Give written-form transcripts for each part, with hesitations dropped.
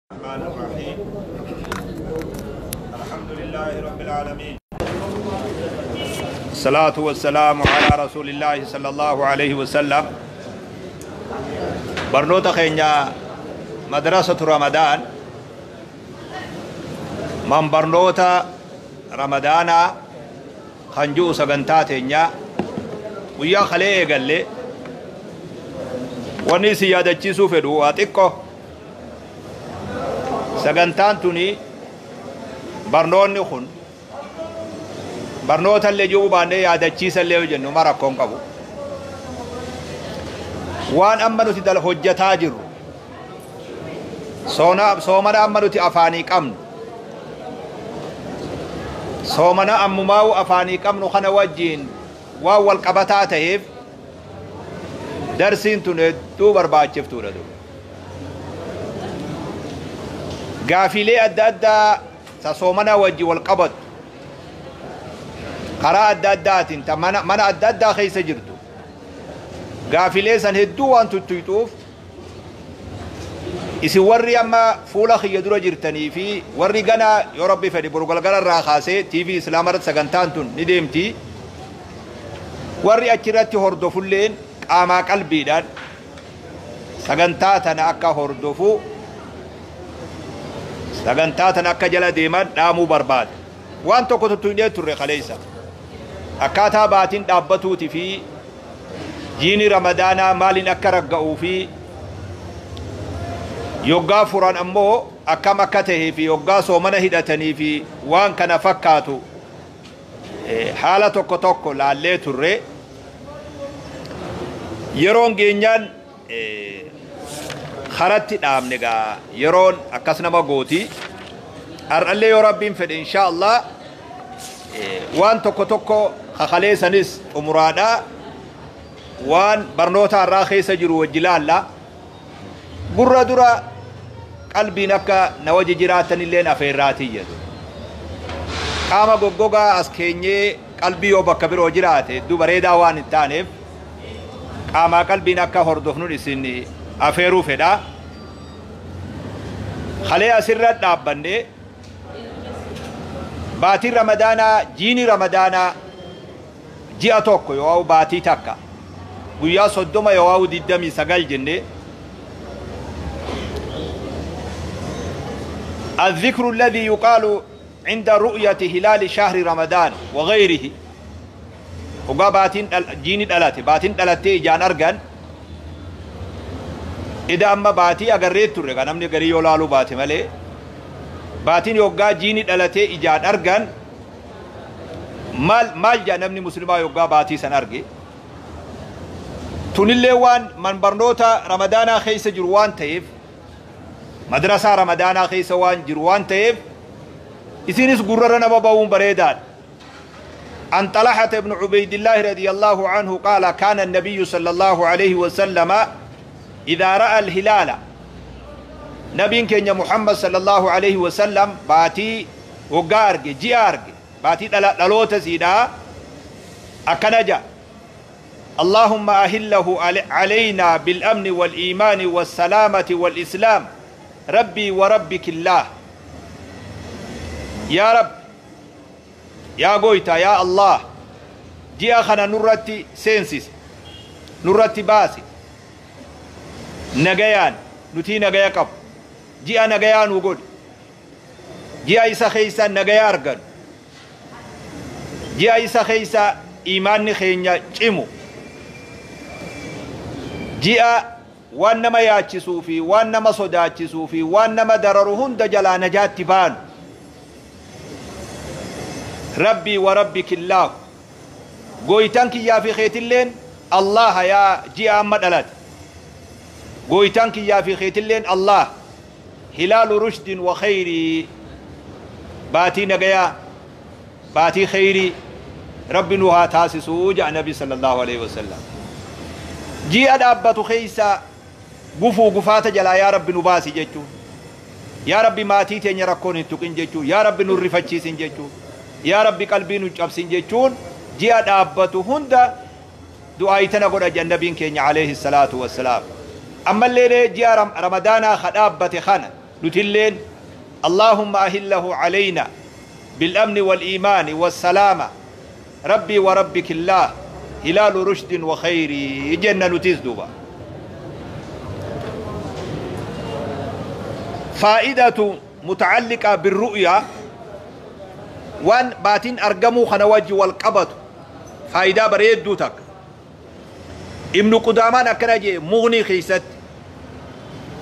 الرحمن الرحيم. الحمد لله رب العالمين، الصلاة والسلام على رسول الله صلى الله عليه وسلم. Barnoota keenya madrasatu Ramadaan, man barnoota Ramadaanaa kan ji'u, sagantaa teenya guyyaa kalee eegalle. Wanni isin yaadachiisuu fedhu waa xiqqo. Sagantaan tuni, barnoonni kun, barnoota illee ji'uu baannee yaadachiisa illee yoo jennu ma rakkoon qabu. Waan amma nuti hojjataa jirru, soomana amma nuti afaanii qabnu, soomana ammumaa'u afaanii qabnu kana wajjiin waan wal qabataa ta'eef, darsiin tun hedduu barbaachiftuudha. Dur gaafiilee adda addaa ta soomana wajji wal qabattu, karaa adda addaatiin ta mana adda addaa keessa jirtu, gaafiilee san hedduu waan tuttuyxuuf, isin warri amma fuula kiyya dura jirtanii fi warri gana yoo Rabbi fedhe boru galgala irraa kaasee TV Islaama irratti sagantaan tun ni deemti, warri achirratti hordofulleen qaamaa qalbiidhaan sagantaa tana akka hordofu, sagantaa tana akka jala deeman dhaamuu barbaada. Waan tokko tuttuqnee turre kaleessa, akkaataa baatiin dhaabbatuuti fi jiini Ramadaanaa maaliin akka ragga'uu fi yoggaa furan ammoo akkam akka tahee fi yoggaa soomana hidhatanii fi waan kana fakkaatu haala tokko tokko laallee turre. Yeroon geenyaan karatti dhaabne gaa, yeroon akkas nama gooti. Har'allee yoo Rabbiin fedhe, insha Allah, waan tokko tokko kakaleessanis xumuraadha, waan barnoota har'aa keessa jiru wajji laalla. Gurra dura qalbiin akka na wajji jiraatanilleen afeerraatii jedhu. Qaama goggogaa as keenyee qalbii yoo bakka biroo jiraate hedduu bareedaa waan hin taaneef, qaamaa qalbiin akka hordofnuun isin afeeruu fedha. Kalee asirra dhaabbanne, baatiin Ramadaanaa, jiini Ramadaanaa ji'a tokko yoo baatii takka guyyaa 30 yoo 29 jenne. الذكر الذي يقال عند رؤية هلال شهر رمضان وغيره. Ogaa baatiin jiini dhalate, baatiin dhalattee ijaan argan, ida amma baatii agarree turre kan namni garii yoo laaluu baate malee, baatiin yoggaa jiini dhalatee ijaan argan maal maal jedha namni muslimaa yoggaa baatii san arge? Tunillee waan man barnoota Ramadaanaa keessa jiru waan ta'eef, madrasaa Ramadaanaa keessa waan jiru waan ta'eef, isinis gurrarra nama ba'uun bareedaadha. عن طلحة بن عبيد الله رضي الله عنه قال: كان النبي صلى الله عليه وسلم إذا رأى الهلال، نبي كenya محمد صلى الله عليه وسلم baatii waggaa arge, ji'a arge, baatii dhaloota siidhaa, akkana jedha: اللهم أهله علينا بالأمن والإيمان والسلامة والإسلام، ربي وربك الله. يا رب، yaa goyta, yaa Allah, ji'a kana nurratti seensisi, nurratti baasi nagayaan, nutii nagaya qabu, ji'a nagayaa nu godhi, ji'a isa keeysa nagaya arganu, ji'a isa keeysa iimaanni keenya cimu, ji'a waan nama yaachisuu fi waan nama sodaachisuu fi waan nama dararu hunda jalaa najaatti baanu. ربي وربك الله, gooytaan kiyyaa fi keetilleen Allaha. Yaa ji'a amma dhalate, gooytaan kiyyaa fi keetilleen Allah. هلال رشد وخير, baatii nagayaa, baatii kheyrii Rabbi nu haa taasisuu jedha Nabi صلى الله عليه وسلم. Ji'a dhaabbatu keeysa gufuu gufaata jalaa yaa Rabbi nu baasi jechuun, yaa Rabbi maatii teenya rakkoon hin tuqin jechuun, yaa Rabbi nu rifachiisin jechuun, yaa Rabbi qalbii nu cabsin jechuun, ji'a dhaabbatu hunda du'aayi tana godha jedhan nabiin keenya عليه الصلاة والسلام. Ammallee ji'a Ramadaanaa ka dhaabbate kana. Nutilleen اللهم أهله علينا بالأمن والإيمان والسلامة ربي وربك الله هلال رشد وخير جنة نتيز دوبا. فائدة متعلقة بالرؤيا وان باتين أرقمو خنواج والقبط فائدة بريد دوتك. ابن قدامان أكنجي مغني خيست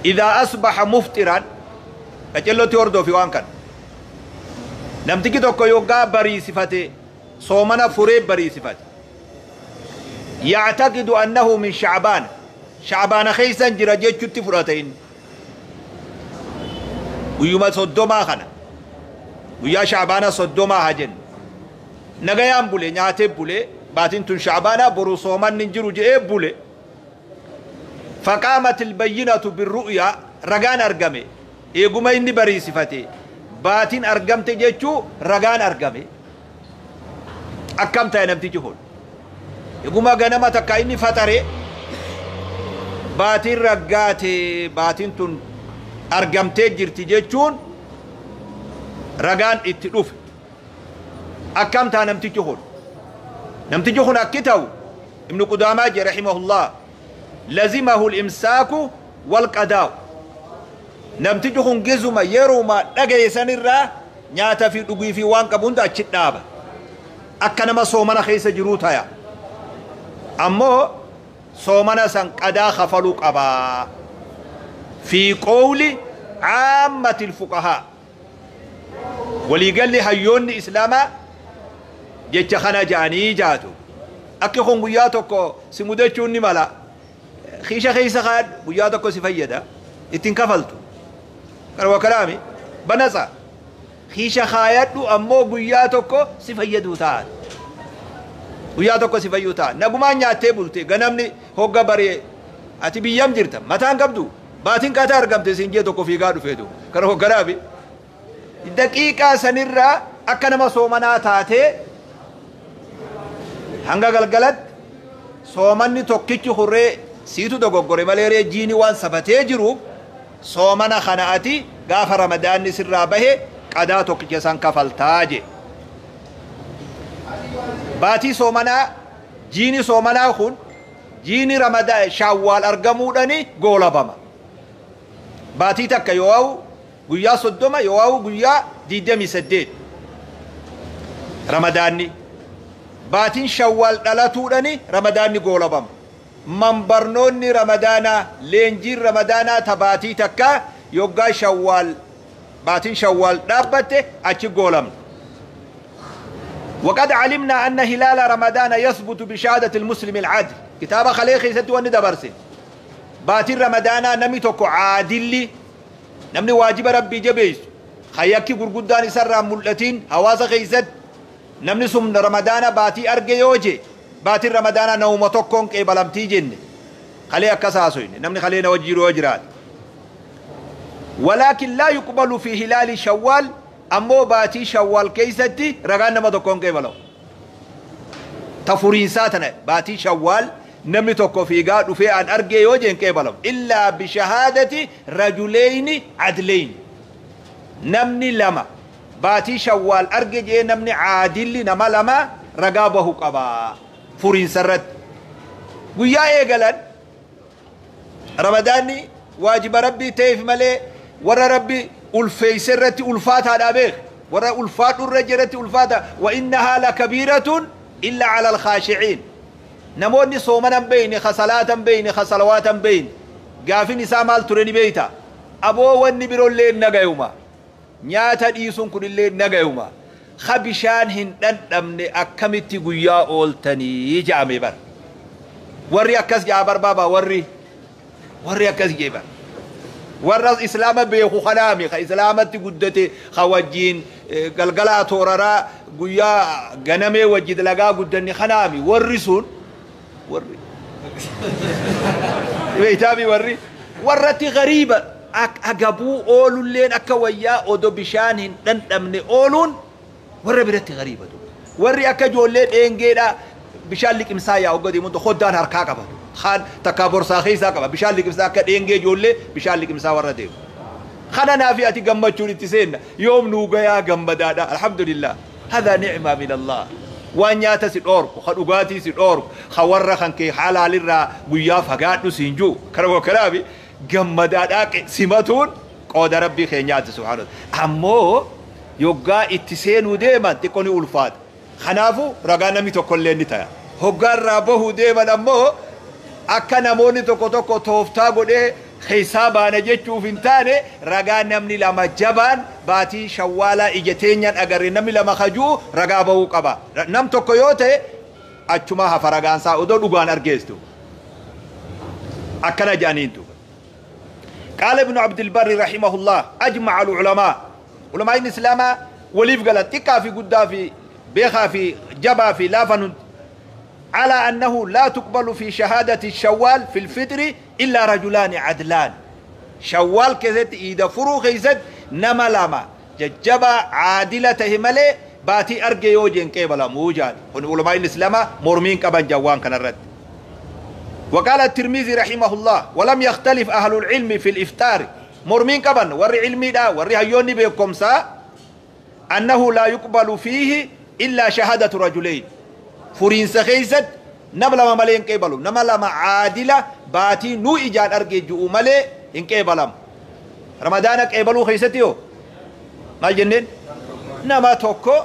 إذا أصبح مفطرا أجلو تيوردو في وان كان نمتكي توكو يوغا بري صفته صومنا فريب بري صفته يعتقد أنه من شعبان شعبان خيسا جرجي جتي فراتين ويوم صدوما خنا ويا شعبان صدوما هجن نغيان بولي نياتي بولي باتين تون شعبان برو صومان ننجرو جي بولي. فقامت البينة بالرؤيا رغان أرقمي إيقوما إني بري صفتي باتين أرقمت جيتشو رغان أرقمي أكمتا نمتي جهول إيقوما غنما تكا إني فتري باتين رقاتي باتين تون أرقمت جرتي جيتشون رغان اتلوف أكمتا نمتي جهول نمتي جهول أكتاو. ابن قدامة رحمه الله لزمه الإمساك والقضاء namtichi kun gizuma yeruma dhageessan irraa nyaata fi dhugii fi waan qabu hunda achi dhaaba akka nama soomana keessa jiruu taya ammoo soomana san qadaa kafaluu qabaa fi qawli caammatil fuqahaa waliigalli hayyoonni islaamaa jecha kana ja'anii jaatu akki kun guyyaa tokko si mudachuun ni mala kiisha keessa kaadhu guyyaa tokko si fayyada ittiin kafaltu kana kalaami banasa kiisha kaayadhu ammoo guyyaa tokko si fayyaduu ta'a guyyaa tokko si fayyuu ta'a nagumaan nyaattee bulte ganamni hogga baree ati biyyam jirta mataan qabdu baatiin qaataa argamte siin jee tokko fiigaa dhufeetu kana hogganaafi daqiiqaa sanirraa akka nama soomanaa taatee hanga galgalatti soomanni tokkichi hurree siitu dogoggore malee ree jiini waan safatee jiruuf soomana kana ati gaafa ramadaanni sirraa bahe qadaa tokkicha san kafaltaa je. Baatii soomanaa jiini soomanaa kun jiini ramadaa shawwaal argamuudhani goolabama. Baatii takka yoo ha'u guyyaa 30 yoo ha'u guyyaa 28 ramadaanni baatiin shawwaal dhalatuudhani ramadaanni goolabama. Manbarnoonni ramadaanaa leenjiin ramadaanaa tabaatii takka yoggaa shawwaal baatiin shawwaal dhaabbatte achi goolamna. وقد علمنا أن هلال رمضان يثبت بشهادة المسلم العادل كتاب خليخي ستواني دبرسي باتين رمضان نمي توكو عادل نمني واجب ربي جبيس خياكي قرقوداني سر ملتين هواسا خيست نمني سم رمضان باتي أرقي يوجي باتين رمضان نوم توكون كيبالمتي جن خلي أكساسوين نمني خلينا وجيرو وجرات. ولكن لا يقبل في هلال شوال أمو باتي شوال كيستي رغان نما توكون كيبالو تفورين ساتنا باتي شوال نمني توكو في قاد وفي أن أرقي يوجين كيبالو إلا بشهادة رجلين عدلين نمني لما باتي شوال أرقي جي نمني عادل نما لما رقابه قبا فورين سرت ويا إيقلن رمضاني واجب ربي تيف ملي ورا ربي ألفي سرتي ألفات هذا بيخ ورا ألفات الرجرتي ألفات وإنها لكبيرة إلا على الخاشعين نموني صومنا بين خصلاتا بين خصلواتا بين قافين سامال تريني بيتا أبو ونبرو الليل نقيوما نياتا ديسون كل الليل نقيوما خبشان هندن أمني أكمتي قيا أولتني جامي بر وري أكس جابر بابا وري وري أكس جيبر ورز إسلام بيخو خلامي خا إسلامتي قدتي خوجين قلقلا توررا قيا غنمي وجد لقا قدني خنامي ورسون وري بيتابي وري ورتي غريبة أقبو أولو اللين أكويا أودو بشانهن دندمني أولون وري برتي غريبة وري أكجو اللين إنجيدا بشان لك إمسايا أوغدي منتو خدان هركا قبادو خان تكابر ساخي ساقبا بشان لك إمسا كدينجي جولي بشان لك إمسا ورديو Kana naafi ati gammachuun itti seenna. Yoom nuu gayaa gammadaadha. Alhamdulillah. Hadaa ni'maa min Allah. Waan nyaata si dhoorku, ka dhugaatii si dhoorku, ka warra kan kee halaalirraa guyyaa fagaadhu siin jiru. Kana kanaafi gammadaadhaa simatuun qooda Rabbii keenyaati subhaanahu. Ammoo yoggaa itti seenuu deeman xiqqoo ni ulfaata. Kanaafuu ragaa namni tokkollee ni ta'a. Hoggaa irraa bahuu deeman ammoo akka namoonni tokko tokko tooftaa godhee keessaa baana jechuuf hin taane ragaa namni lama jabaan baatii shawwaalaa ija teenyaan agarre namni lama kajuu ragaa bahuu qaba. Nam tokko yoo ta'e achuma hafa ragaan isaa odoo dhugaan argeessu. Akkana jedhaniintu. قال ابن عبد البر رحمه الله أجمع العلماء علماء الإسلام وليف قال تكا في قدا في بيخا في جبا في لافن على أنه لا تقبل في شهادة الشوال في الفطر إلا رجلان عدلان. شوال كذت إذا فرو خيزت نما لما ججبا عادلة همالي باتي أرجي يوجين كيبلا موجان. علماء الإسلام مرمين كبان جوان كان الرد. وقال الترمذي رحمه الله ولم يختلف أهل العلم في الإفطار مرمين كبن وري علمي دا وري هيوني بكم سا أنه لا يقبل فيه إلا شهادة رجلين. فرين سخيزت نملا مالي انقبلوا نملا ما عادلة باتي نو إجان أرجي جو مالي انقبلم رمضانك قبلوا خيستيو مال جنين نما توكو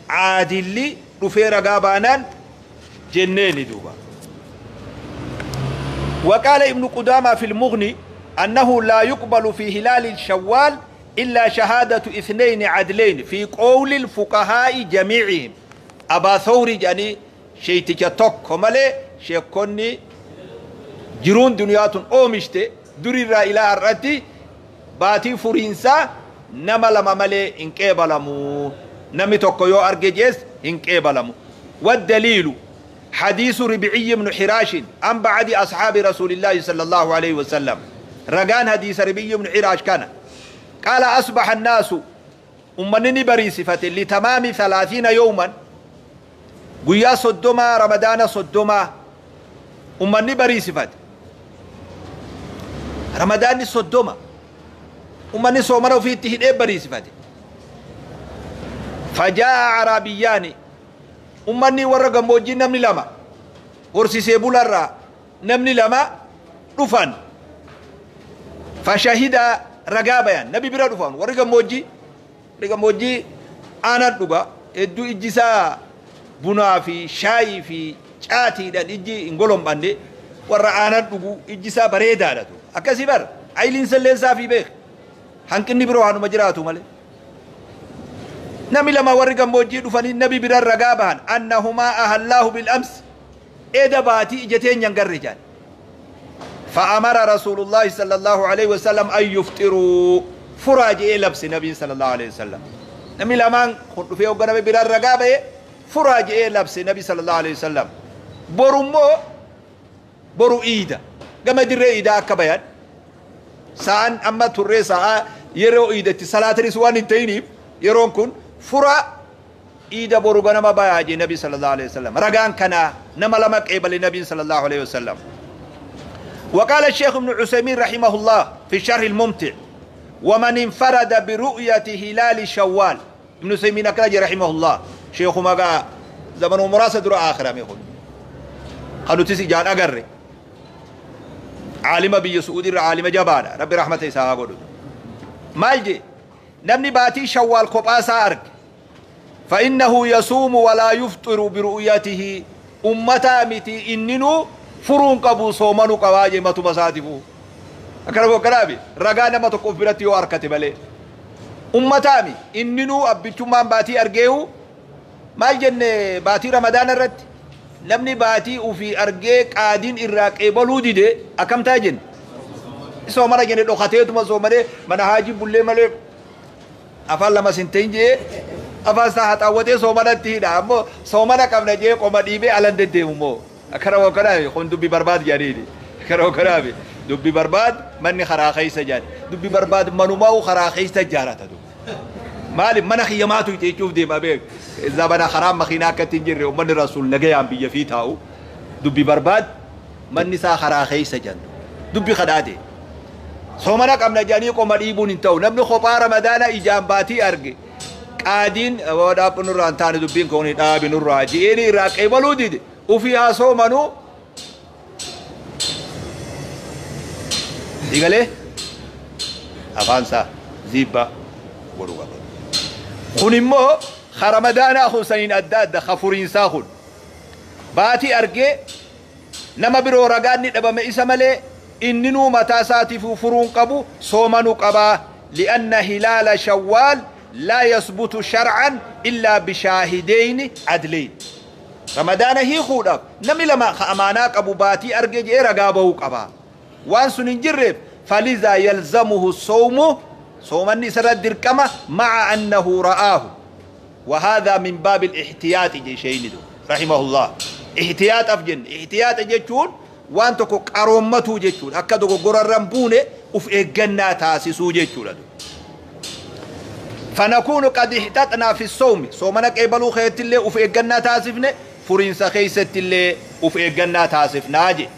عادلي رفير غابانان جنين دوبا. وقال ابن قدامة في المغني أنه لا يقبل في هلال الشوال إلا شهادة اثنين عدلين في قول الفقهاء جميعهم. أبا ثوري يعني شيتك توك مالي شيكوني جرون دنيات أومشتي دري إلى الرتي باتي فرنسا نما لما مالي إنكيبالمو نمي توكو أرجيجيس إنكيبالمو. والدليل حديث ربعي بن حراش عن بعد أصحاب رسول الله صلى الله عليه وسلم. رجان حديث ربعي بن حراش كان قال أصبح الناس أمنني بريسفة لتمام 30 يوما قيا صدما رمضان صدما أمني بريسفة رمضان صدما أمني صومنا في التهيد بريسفة. فجاء عربيان أمني ورا gammoojjii namni lama horsiisee bularraa namni lama dhufan fashahida ragaa bayan nabi bira dhufan warri gammoojjii aanan dhuga hedduu ijji isaa bunaa fi shaayii fi caatiidhaan ijji hin golombanne warra aanan dhugu ijji isaa bareedaadha akkasii bar ayiliin silleensaa fi beek hanqinni biroo hanuma jiraatu malee. Namni lama warri gammoojjii dhufanii nabi bira ragaa bahan annahumaa ahallaahu bil ams eeda baatii ija teenyaan garre jaan. فأمر رسول الله صلى الله عليه وسلم أن يفطروا فراجع لبس النبي صلى الله عليه وسلم. نمي لمان خن في وغنا بira ragaa bahe فراجع لبس النبي صلى الله عليه وسلم. برمو برو إيدا كما دري إيدا أكبيان سان أما تري ساعة يرو إيدا صلاة رسوان انتيني يرون كن فرا إيدا برو غنما بايا النبي صلى الله عليه وسلم. رجان كنا نما لما قبل النبي صلى الله عليه وسلم. وقال الشيخ ابن عثيمين رحمه الله في الشرح الممتع ومن انفرد برؤية هلال شوال. ابن عثيمين كلاجي رحمه الله شيخ ما قال زمن مراسة درا آخر يقول قالوا تسي جان أقري عالم بي سعودي عالم جبانا ربي رحمته ساقا قولوا مالجي نمني باتي شوال كوباسا أرك فإنه يصوم ولا يفطر برؤيته أمتا متي إننو فرون قبو صومنو قواجي متو مساتفو أكربو كرابي رغانا ما تقف برتي وأركتي بلي أمتامي إننو أبتشمان باتي أرجيو ما الجن باتي رمضان الرد لمني باتي وفي أرجيك قادين إراك إبلو دي دي أكم تاجن سومرا جن لو خاتيتو ما سومري من هاجي بولي مالي أفعل لما سنتين جي أفعل ساعة أودي سومرا تينا أمو سومرا كم نجي قوم ديبي على ندي مو أكرهو كرابي خون دبي برباد جاريني أكرهو كرابي دبي برباد مني خراخي سجاد دبي برباد منو ماو خراخي سجارة تدو مالي من خيماتو يتشوف دي ما بيك إذا بنا خرام مخينا كتنجري ومن الرسول نجي عم بيجي فيتاو دبي برباد مني سا خراخي سجاد دبي خدادي. Soomana qabna jedhanii qoma dhiibuun hin ta'u. Namni kophaa Ramadaana ijaan baatii arge qaadiin dhaabbi nurraa hin taane dubbiin kun dhaabi nurraa je'eeni irraa qeebaluu dide ufii haa soomanuu. Digalee afaan isaa ziibbaa godhuu qaba. Kun immoo ka Ramadaanaa kun saniin adda adda ka furiinsaa kun baatii argee nama biroo ragaan ni dhabame isa malee inninuu mataa isaatiif furuun qabu soomanuu qabaa. Li'anna hilaala shawwaal laa yasbutu shar'an illaa bishaahideyni adleyn. Ramadaana hiikuudhaaf namni lama ka amaanaa qabu baatii argee jedhee ragaa bahuu qaba. Waan sun hin jirreef falizaa yalzamuhu sawmu soomanni isarra dirqama ma'a annahu ra'aahu. وهذا من باب الاحتياط جيشين رحمه الله. احتياط أفجن احتياط جيشون وان تكو قرومتو جيشون أكا تكو قررن بونه وف إيقنا تاسسو جيشون. فنكون قد احتطنا في الصوم صومنا قبلو خيت اللي وف إيقنا تاسفنا فرنسا خيست اللي وف إيقنا تاسفنا جي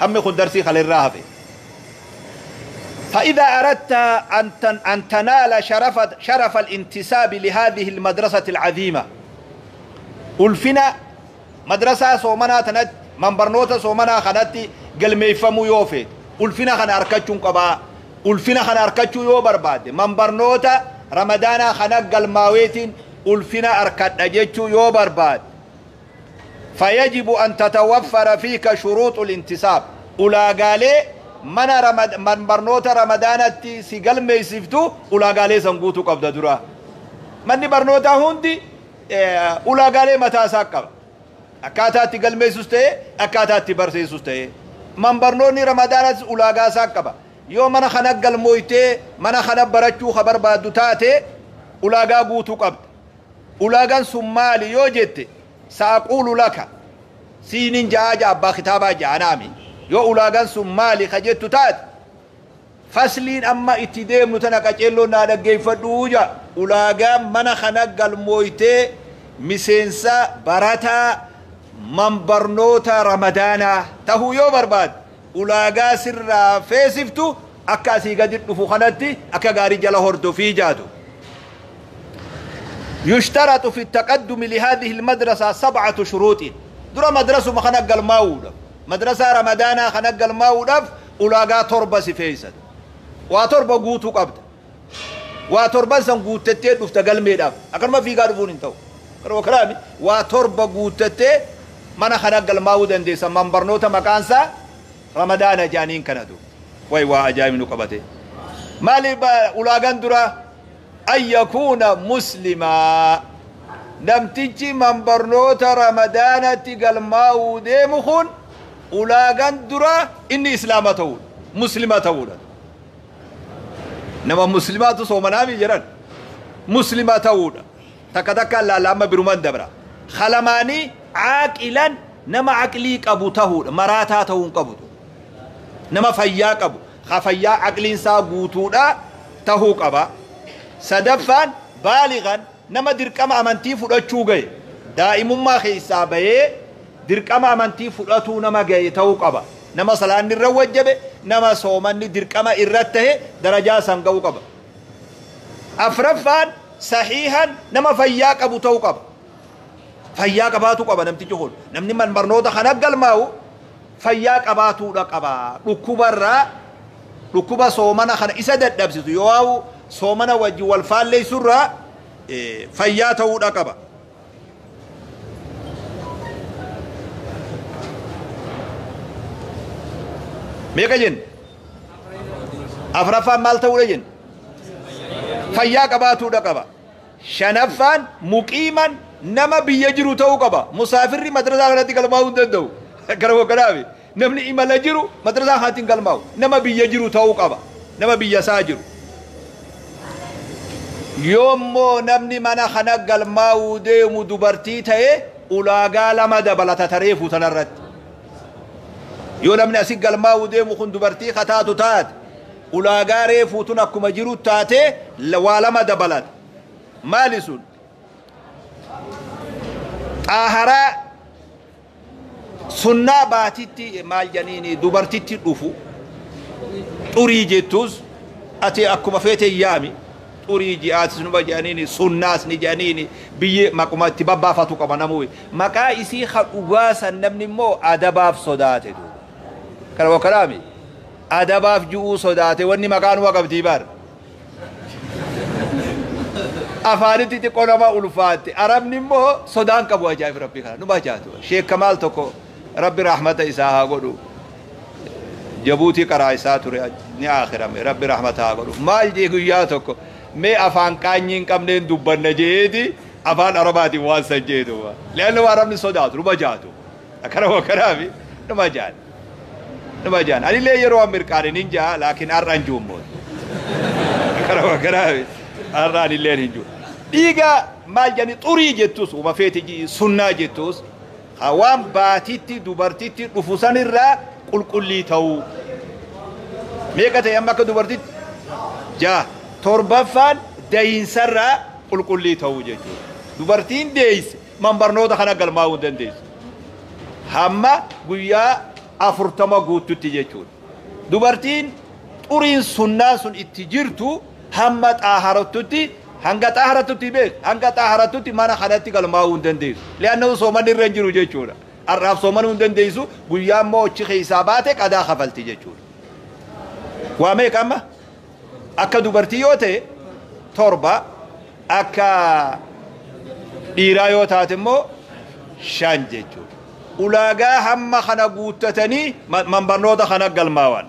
هم خد درسي خلي الراهفة. فإذا أردت أن تنال شرف الانتساب لهذه المدرسة العظيمة ألفنا مدرسة صومنا تنت من برنوتا صومنا خنتي قلمي فمو يوفيت ألفنا خن أركتشون قبا ألفنا خن أركتشو يو برباد من برنوتا رمضان خنق قلماويتين ألفنا أركت أجتشو يو برباد. فيجب أن تتوفر فيك شروط الانتساب أولا قالي من برنوتا رمضانتي سيقل ميسفتو أولا قالي سنقوتو قبضة درا من برنوتا هندي أولا قالي متى ساقب أكاتا تقل ميسوستي أكاتا تبرسيسوستي من برنوني رمضانتي أولا قا ساقب يوم أنا خنق المويتي من خنق برچو خبر بادو تاتي أولا قا قوتو قبض أولا قا سمالي يوجت سأقول لك سينين جاجا أبا خطابا جانامي yoo ulaagaan sun maali ka jettu taate fasliin amma itti deemnu tana qaceelloo naa dhaggeeffadhuu jaa ulaagaan mana kana galmooytee miseensa barataa manbarnoota ramadaanaa tahuu yoo barbaade ulaagaa sirraa feesiftu akka asii gadi dhufu kanatti akka gaarii jala hordofii jaatu. يشترط في التقدم لهذه المدرسة 7 شروط. درا مدرسة ما خنق الماوده مدرسة رمضان خنق الماودف ولاقا تربة سفيسد وتربة قوتو قبض وتربة سن قوتتي دفت قلمي داف أكن ما في قارفون انتو كرو كلامي وتربة قوتتي من خنق الماود انديسا من برنوتا مكانسا رمضان جانين كندو وي واجاي منو قبتي مالي ولاقا درا أن يكون مسلما نمتجي من برنوتا رمضان تقل ماودي مخون ulaagaan dura inni islaama ta'uudha muslima ta'uudha nama muslimaatu soomanaami jedhan muslima ta'uudha takka takka laalla amma biruman dabra khalamaanii caaqilan nama aqlii qabu ta'uudha maraataa ta'uu hin qabutu nama fayyaa qabu ka fayyaa aqliinsaa guutuudha tahuu qaba. Sadaffaan baaligan nama dirqama amantii fudhachuu gahe daa'imummaa keessaa bahee dirqama amantii fudhatuu nama gahe ta'uu qaba. Nama salaanni irra wajjabe nama soomanni dirqama irratti tahe darajaa san ga'uu qaba. Afraffaan sahiihan nama fayyaa qabu ta'uu qaba. Fayyaa qabaatu qaba namtichi kun namni man barnoota kana galmaa'u fayyaa qabaatuudha qaba. Dhukkubarraa dhukkuba soomana kana isa dadhabsisu yoo soomana wajji wal faalleessurraa fayyaa ta'uudha qaba. Meeqa jenne? Afraffaan maal ta'uudha jenne? Fayyaa qabaatuudha qaba. Shanaffaan muqiiman nama biyya jiru ta'uu qaba. Musaafirri madrasaa kanatti galmaa'uu hin danda'u. Gara kanaafi namni imala jiru madrasaa kanatti hin galmaa'u. Nama biyya jiru ta'uu qaba. Nama biyya isaa jiru. Yoommoo namni mana kana galmaa'uu deemu dubartii ta'e ulaagaa lama dabalata tareefuu tanarratti. Yoo namni asii galmaa'uu deemu kun dubartii kataatu taate ulaagaa reefuu tun akkuma jiru taate waa lama dabalata. Maali sun? Xaaharaa sunnaa baatitti maal janiini dubartitti dhufu Xurii jettus ati akkuma feete yaami. Xurii ji'aatis numa jedhaniini, sunnaas ni jedhaniini, biyyi maquma itti babbaafatu qaba namuu. Maqaa isii ka dhugaa san namni immoo adabaaf sodaate duuba. Kana wakkalaami adabaaf ju'uu sodaate wanni maqaa numa qabdii bar. Afaanitti xiqqoo nama ulfaatte. Arabni immoo sodaan qabu, ajaa'ib rabbii kana numa jaatu. Sheek Kamaal tokko, rabbi rahmata isaa haa godhu, Jabuutii qaraa isaa ture, ni aakhirame, rabbi rahmata haa godhu. Maal jee? Guyyaa tokko mee afaan qaanyii hin qabneen dubbanna jeeti afaan arabaatiin waan san jee duuba. Leanna arabni sodaatu numa jaatu. Akkana wakkanaafi numa jaan. Numa jaan. Anillee yeroo an mirqaane nin jaa, laakiin har'a hin juummoon. Akkana wakkanaafi har'a anilleen hin jiru. Dhiiga maal jedhani, xurii jettus, uma feeti sunnaa jettus, waan baatitti dubartitti dhufu sanirraa qulqullii ta'uu. Meeqa ta'e amma akka dubartitti? Ja'a. Torbaffaan dayinsarraa qulqullii ta'uu jechuudha. Dubartiin deeyse man barnoota kana galmaa'uu hin dandeessu. Hamma guyyaa 40 guututti jechuudha. Dubartiin xuriin sunnaa sun itti jirtu hamma xaaharattutti, hanga xaaharattutti beek, hanga xaaharattutti mana kanatti galmaa'uu hin dandeessu. Li'annahu soomanni irra hin jiru jechuudha. Har'aaf soomanuu hin dandeessu, guyyaa immoo achi keessaa baate qadaa kafalti jechuudha. Waa meeqa amma? Akka dubartii yoo ta'e torba, akka dhiiraa yoo taate immoo shan jechuudha. Ulaagaa hamma kana guuttatanii manbarnoota kana galmaawan.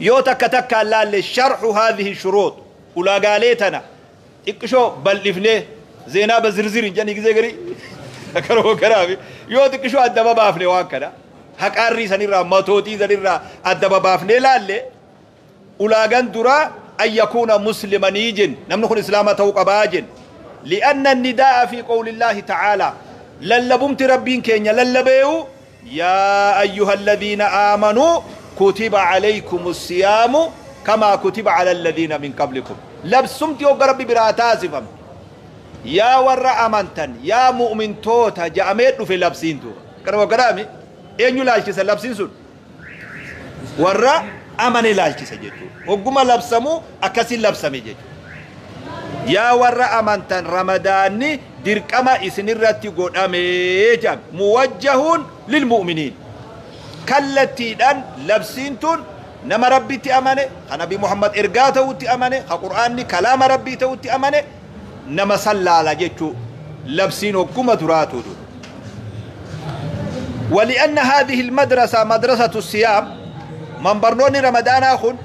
Yoo takka takkaan laalle, شرح هذه الشروط, ulaagaalee tana xiqqishoo bal'ifnee, zeenaa bazirzirin jedhanii gizee garii akkanuma kanaafi, yoo xiqqishoo adda babaafne, waan kana haqaarrii sanirraa, matootii sanirraa adda babaafnee laalle, ulaagan duraa أن يكون مسلما jenne. Namni kun islaama ta'uu qabaa jen. لأن النداء في قول الله تعالى, lallabumti rabbiin keenya lallabeeyu, يا أيها الذين آمنوا كتب عليكم الصيام كما كتب على الذين من قبلكم, labsumti hogga rabbi biraa taasifam, yaa warra amantan, yaa mu'mintoota ja'amee dhufe labsiin duuba. Kanuma kanaami eenyu laalchisa labsiin sun? Warra amane laalchisa jechuudha. Hogguma labsamu akkasin labsame jechuudha. Yaa warra amantan, ramadaanni dirqama isinirratti godhamee jedhame. موجه للمؤمنين, kallattiidhaan labsiin tun nama rabbitti amane, ka nabi Muhammad ergaa ta'utti amane, ka qur'aanni kalaama rabbii ta'utti amane, nama sallaala jechuu labsiin hogguma duraatu. ولأن هذه المدرسة مدرسة الصيام, من برنون رمضان خن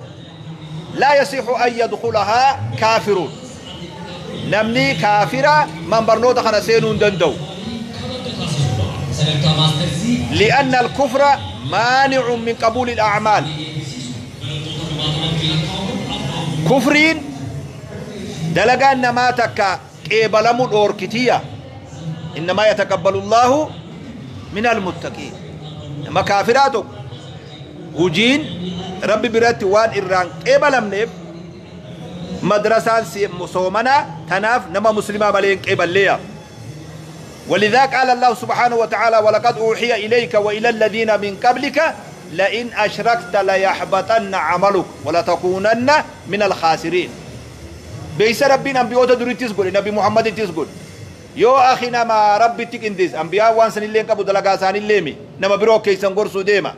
لا يصح أن يدخلها كافرون, namni kaafira man barnoota kana seenuu hin danda'u. لأن الكفر مانع من قبول الأعمال, kufriin dalagaan namaa takka qeebalamu dhoorkitiya. إنما يتقبل الله من المتقين. Nama kaafiraa tokko hujiin rabbi biratti waan irraan qeebalamneef madrasaan soomanaa tanaaf nama muslimaa malee hin qeeballeeya. ولذا قال الله سبحانه وتعالى: ولقد أوحي إليك وإلى الذين من قبلك لئن أشركت ليحبطن عملك ولتكونن من الخاسرين. بيس ربين أنبيوتا دريتيس قول نبي محمد تيس قول yoo akhi nama rabbitti qindeesse, ambiyaa waan san illee qabu, dalagaa isaan illee nama biroo keessan gorsuu deema,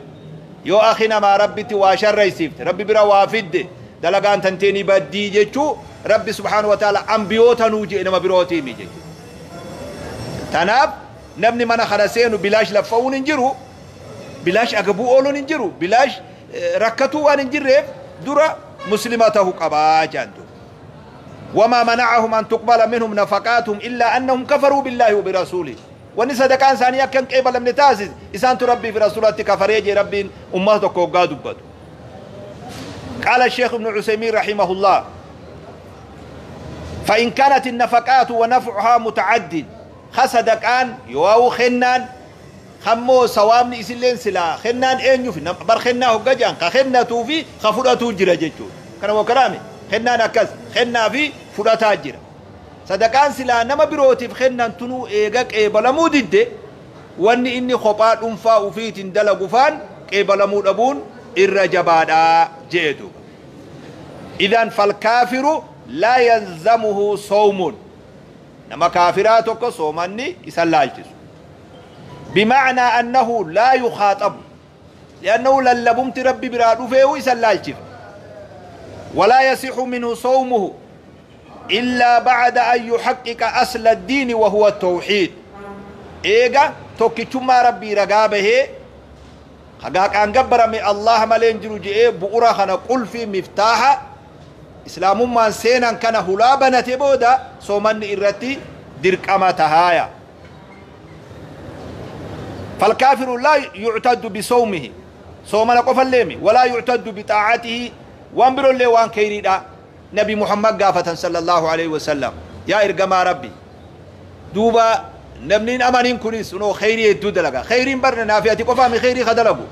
yoo akhi nama rabbitti waa sharraysiifte, rabbi bira waa fidde, dalagaan tanteeni baddii jechuu rabbi سبحانه وتعالى ambiyoota nuu jee, nama birootiimi jechuu. Tanaaf namni mana kana seenu bilaash laffa'uun hin jiru, bilaash agabuu ooluun hin jiru, bilaash rakkatuu waan hin jirreef dura muslima ta'uu qabaa jaantu. وما منعهم أن تقبل منهم نفقاتهم إلا أنهم كفروا بالله وبرسوله. Wanni sadaqaan isaanii akka hin qeebalamne taasise isaantu rabbii fi rasuulatti kafaree jee rabbiin ummata tokko hoggaa dubbatu. قال الشيخ ابن عثيمين رحمه الله: فإن كانت النفقات ونفعها متعدد, خصدقان يواو خنان خمو سوامني إسلين سلا خنان إنيو في بر خنا هقجان خناتو في خفراتو جرا جيتشو كانوا كلامي خنان أكس خنا في fudhataa jira. Sadaqaan silaa nama birootiif kennan tunuu eega qeebalamuu didde, wanni inni kophaa dhuunfaa ufiitiin dalagu faan qeebalamuu dhabuun irra jabaadha jee duuba. Idan falkaafiru laa yalzamuhu sawmun, nama kaafiraa tokko soomanni isan laalchisu. Bimacnaa annahu laa yukaaxabu liannahu lallabumti Rabbi biraa dhufeehu isan laalchifne. Walaa yasixu minhu sawmuhu illaa bacda an yuxaqiqa asla addiini wa huwa tawxiid. Eega tokkichummaa Rabbii ragaa bahee hagaaqaan gabbarame Allah malee hin jiru je'ee bu'ura kana qulfii miftaaha islaamummaan seenan kana hulaa banate booda soomanni irratti dirqama tahaaya. فالكافر لا يعتد بصومه صومنا قفل ليمي ولا يعتد بطاعته وانبرو اللي وان كيريدا. نبي محمد قافة صلى الله عليه وسلم يا إرقما ربي دوبا نمنين أمانين كنيس ونو خيري يدو دلقا خيرين برنا نافياتي قفامي خيري خدلقو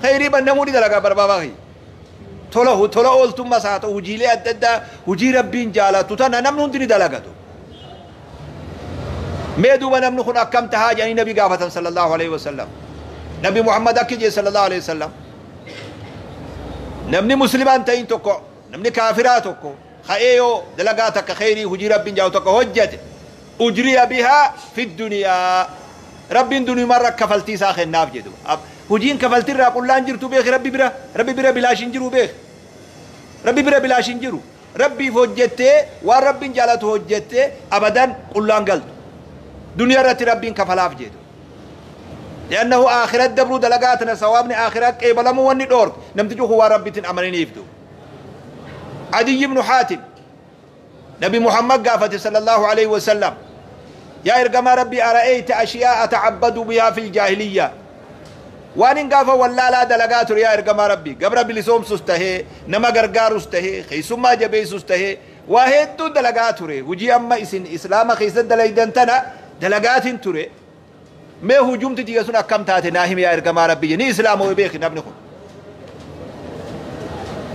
خيري بنموني دلقا برباباخي tola tola ooltummaa isaa ta'u hojiilee adda addaa hojii Rabbiin jaalatu tana namni hundi ni dalagatu. Mee duuba namni kun akkam tahaa jedhanii nabi gaafatan sallallahu alaihi wasallam. Nabi Muhammad akki jee sallallahu alaihi wasallam. Namni muslimaan ta'in tokko namni kaafiraa tokko ka'ee yoo dalagaa takka kheyrii hojii Rabbiin jaalatu tokko hojjete ujriya bihaa fi duniyaa Rabbiin duniyumarra kafaltii isaa kennaaf jedhu. Hojiin kafaltirraa qullaan jirtu beeki Rabbi bira, Rabbi bira bilaash hin jiru beeki. Rabbi bira bilaash hin jiru. Rabbiif hojjettee waan Rabbiin jaalatu hojjettee abadan qullaan galtu. Duniyaa irratti Rabbiin kafalaaf jedhu. Li'annahu akhirat dabruu dalagaa tana sawaabni akhirat qeebalamuu wanni dhoorke namtichi kun waan Rabbiitiin amaniniif du. Adiyyi ibnu Haatim Nabi Muhammad gaafate sallallahu alaihi wasallam yaa ergamaa Rabbii ara'eeyta ashiyaa ata'abbadu bihaa fil jaahiliyyaa waan hin gaafa wallaalaa dalagaa ture yaa ergamaa Rabbii gabra bilisoomsus tahee nama gargaarus tahee keessummaa jabeessus tahee waa hedduu dalagaa ture hujii amma isin islaama keessatti dalaydan tana dalagaatiin ture mee hujumti tiyya sun akkam taate naa himi yaa ergamaa Rabbii ni islaamoo beeki namni kun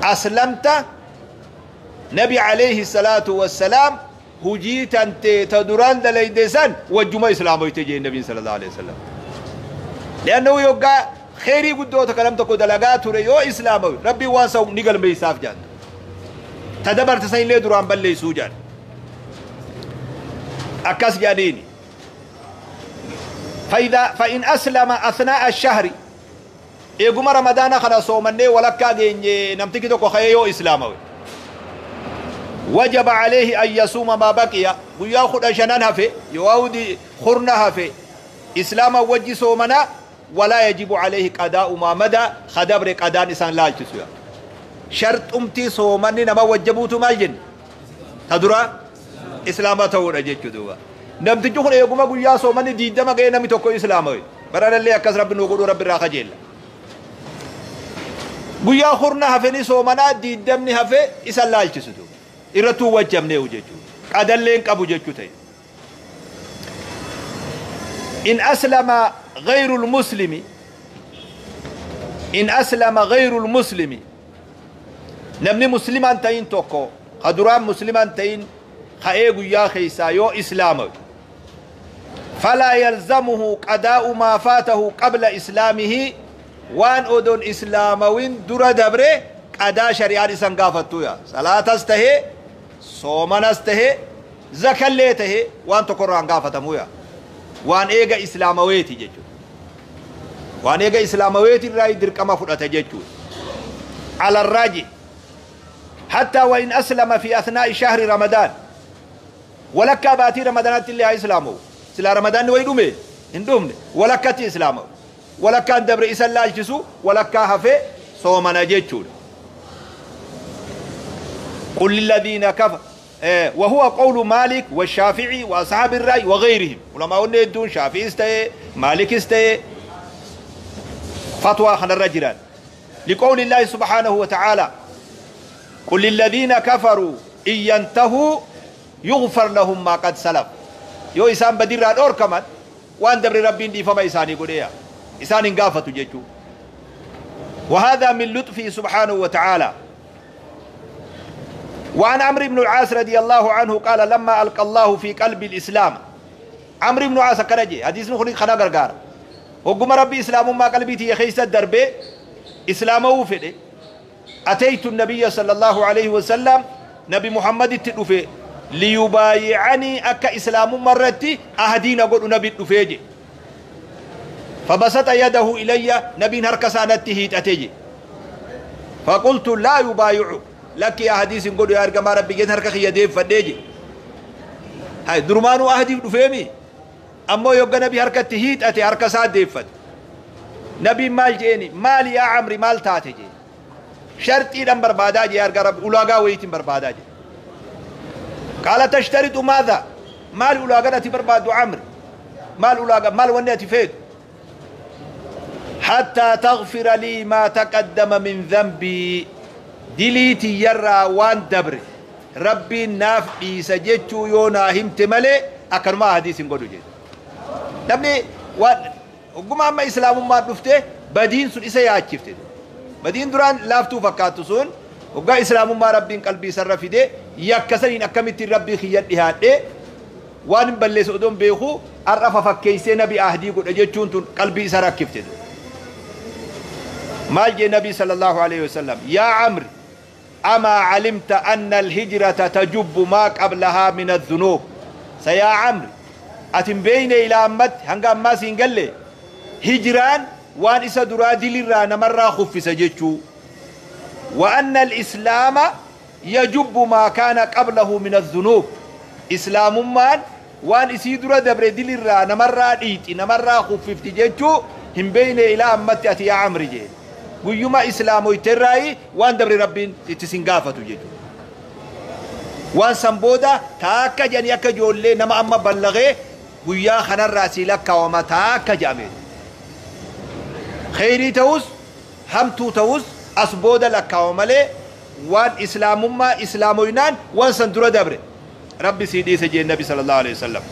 aslamta. Nabi alayhi salaatu wassalaam hujii tantee ta duraan dalayde san wajjuma islaamoyte jee nabiin sallallahu alayhi wasallam. Li'annahu yoggaa kheyrii guddoo takka nam tokko dalagaa ture yoo islaamawe Rabbiin waan san ni galmeeysaaf jaan. Ta dabarte san illee duraan balleeysuu jaan. Akkas jedhaniini. فإذا فإن أسلم أثناء الشهر إيقوم رمضان خنا صومني ولكا جيني نمتكي توكو خيو إسلاموي وجب عليه أن يصوم ما بقي ويا خد شنان هفي يواودي خرنا هفي إسلام وجي صومنا ولا يجب عليه قضاء ما مدى خدبر قضاء إنسان لا تسوى شرط أمتي صومني نما وجبوتو مالجن تدرى إسلام تورا جيتشو namtichi kun eeguma guyyaa soomanni 20 ga'ee namni tokko islaamawe baranallee akkas Rabbi nuu godhuu Rabbi irraa kajeella. Guyyaa hurna hafeni soomanaa 20 hafe isa laalchisitu irrattuu wajjabneehu jechuudha. Qadalleen qabu jechuu ta'e. In aslama ghayrul muslimi in aslama ghayrul muslimi namni muslimaan ta'in tokko ka duraan muslimaan ta'in ka'ee guyyaa keessaa yoo islaamawe فلا يلزمه قضاء ما فاته قبل إسلامه وان أدون إسلاموين در دبره قضاء شريعة إسان قافتو يا صلاة استهي صومن استهي زكاة ليته وان تقرآن قافتمو يا وان إيغا إسلامويتي جيجو وان إيغا إسلامويتي رأي دركما فرأة جيجو على الراجي حتى وإن أسلم في أثناء شهر رمضان ولك باتي رمضانات اللي إسلامه سلا رمضان ويدومي هندومني ولكتي إسلامه ولكان دبر إسلام لاجسو ولكا هفي صومنا جيتشون. قل للذين كفر وهو قول مالك والشافعي وأصحاب الرأي وغيرهم علماء الدون شافعي استي مالك استي فتوى خن الرجلان لقول الله سبحانه وتعالى قل للذين كفروا إن ينتهوا يغفر لهم ما قد سلف yoo isaan badirraa dhoorkaman waan dabre Rabbiin dhiifama isaanii godheya isaan hin gaafatu jechuu. وهذا من لطفه سبحانه وتعالى. وعن عمرو بن العاص رضي الله عنه قال لما ألقى الله في قلب الإسلام عمرو بن العاص كرجي حديث نخرج خنا غرغار وقم ربي إسلام ما قلبي تي خيس الدربي Islaamawuu fedhe. Ataytu nabiyya sallallahu alaihi wasallam, Nabi Muhammaditti dhufe, liyubaayi'anii, akka islaamummaa irratti ahdiina godhu nabi dhufee je. فبسط يده إلي، نبي harka isaa natti hiixate je. فقلت لا يبايع لك يا حديث قد يا أرجما ربي جن harka kiyya deeffadhee je. Hay, durumaanuu ahdiif dhufeemi, ammoo yogga nabi harkatti hiixate harka isaa deeffate. Nabiin maal jeeni? Maali yaa Amri, maal taate jee? Sharxiidhan barbaadaa jee, arga Rabbi, ulaagaa wayiitiin barbaadaa jee. قال تشترط ماذا؟ Maal ulaagaan ati barbaaddu Amri? Maal ulaagaa, maal wanni ati feetu? حتى تغفر لي ما تقدم من ذنبي، dilii tiyyarraa waan dabre Rabbiin naaf dhiisa jechuu yoo naa himte malee akkanumaa hadiis hin godhu jedhe. Namni waan hogguma amma islaamummaan dhufte badiin sun isa yaachifte. Badiin duraan laaftuu fakkaattu sun hoggaa islaamummaa Rabbiin qalbii isarra fide, yakka saniin akkamittiin Rabbii kiyya dhihaadhee, waan hin balleesse odoon beeku har'a fafakkeessee nabi ahdii godha jechuun tun qalbii isa rakkifte. Maal jee Nabii sallallahu alaihi wasallam? Yaa Amri, أما علمت أن الهجرة تجب ما قبلها من الذنوب؟ Sa yaa Amri, atin beeyne ila ammatti, hanga ammaa siin galle, hijraan waan isa duraa dilirraa namarraa kuffisa jechuu, وأن الإسلام يجب ما كان قبله من الذنوب؟ Islaamummaan waan isii dura dabre dilirraa namarraa dhiixi, namarraa kuffifti jechuu hin beeyne ilaa ammatti ati yaa Amri jee? Guyyuma islaamoyterraayi waan dabre Rabbiin itti sin gaafatu jechuudha. Waan san booda taakka jedhanii akka ijoollee nama amma ballagee guyyaa kanarraa sii lakkaawama taakka jedhame. Kheyrii ta'us hamtuu ta'us as booda lakkaawama malee waan islaamummaa islaamoynaan waan san dura dabre Rabbi sii dhiise jeen Nabi sallallahu alaihi wasallam.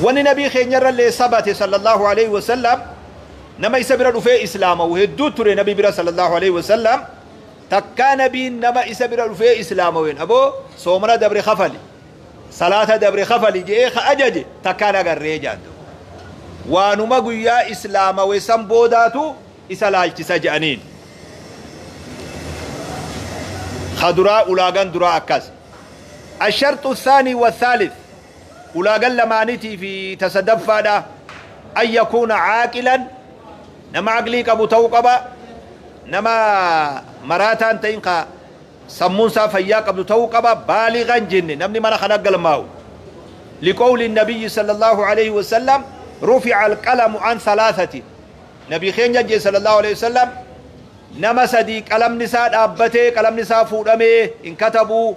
Wanni nabii keenyarrallee sabate sallallahu alaihi wasallam, nama isa bira dhufee islaamawu hedduu ture nabii bira sallallahu alaihi wasallam. Takkaa nabiin nama isa bira dhufee islaamaween, aboo, soomana dabre kafali, salaata dabre kafali je'ee ka ajaje takkaan agarree jaantu. Waanuma guyyaa islaamawe san boodaatu isa laalchisa je'aniin. Ka duraa, ulaagan duraa akkas. الشرط الثاني والثالث، ulaagan lamaanitii fi tasadaffaadha, أن يكون عاقلا، nama aqlii qabu ta'uu qaba, nama maraataan ta'in, ka sammuun isaa fayyaa qabdu ta'uu qaba. بالغا jenne namni mana kana galmaa'u. لقول النبي صلى الله عليه وسلم رفع القلم عن ثلاثة. نبي keenya jee صلى الله عليه وسلم, nama sadii qalamni isaa dhaabbatee, qalamni isaa fuudhamee hin katabuu.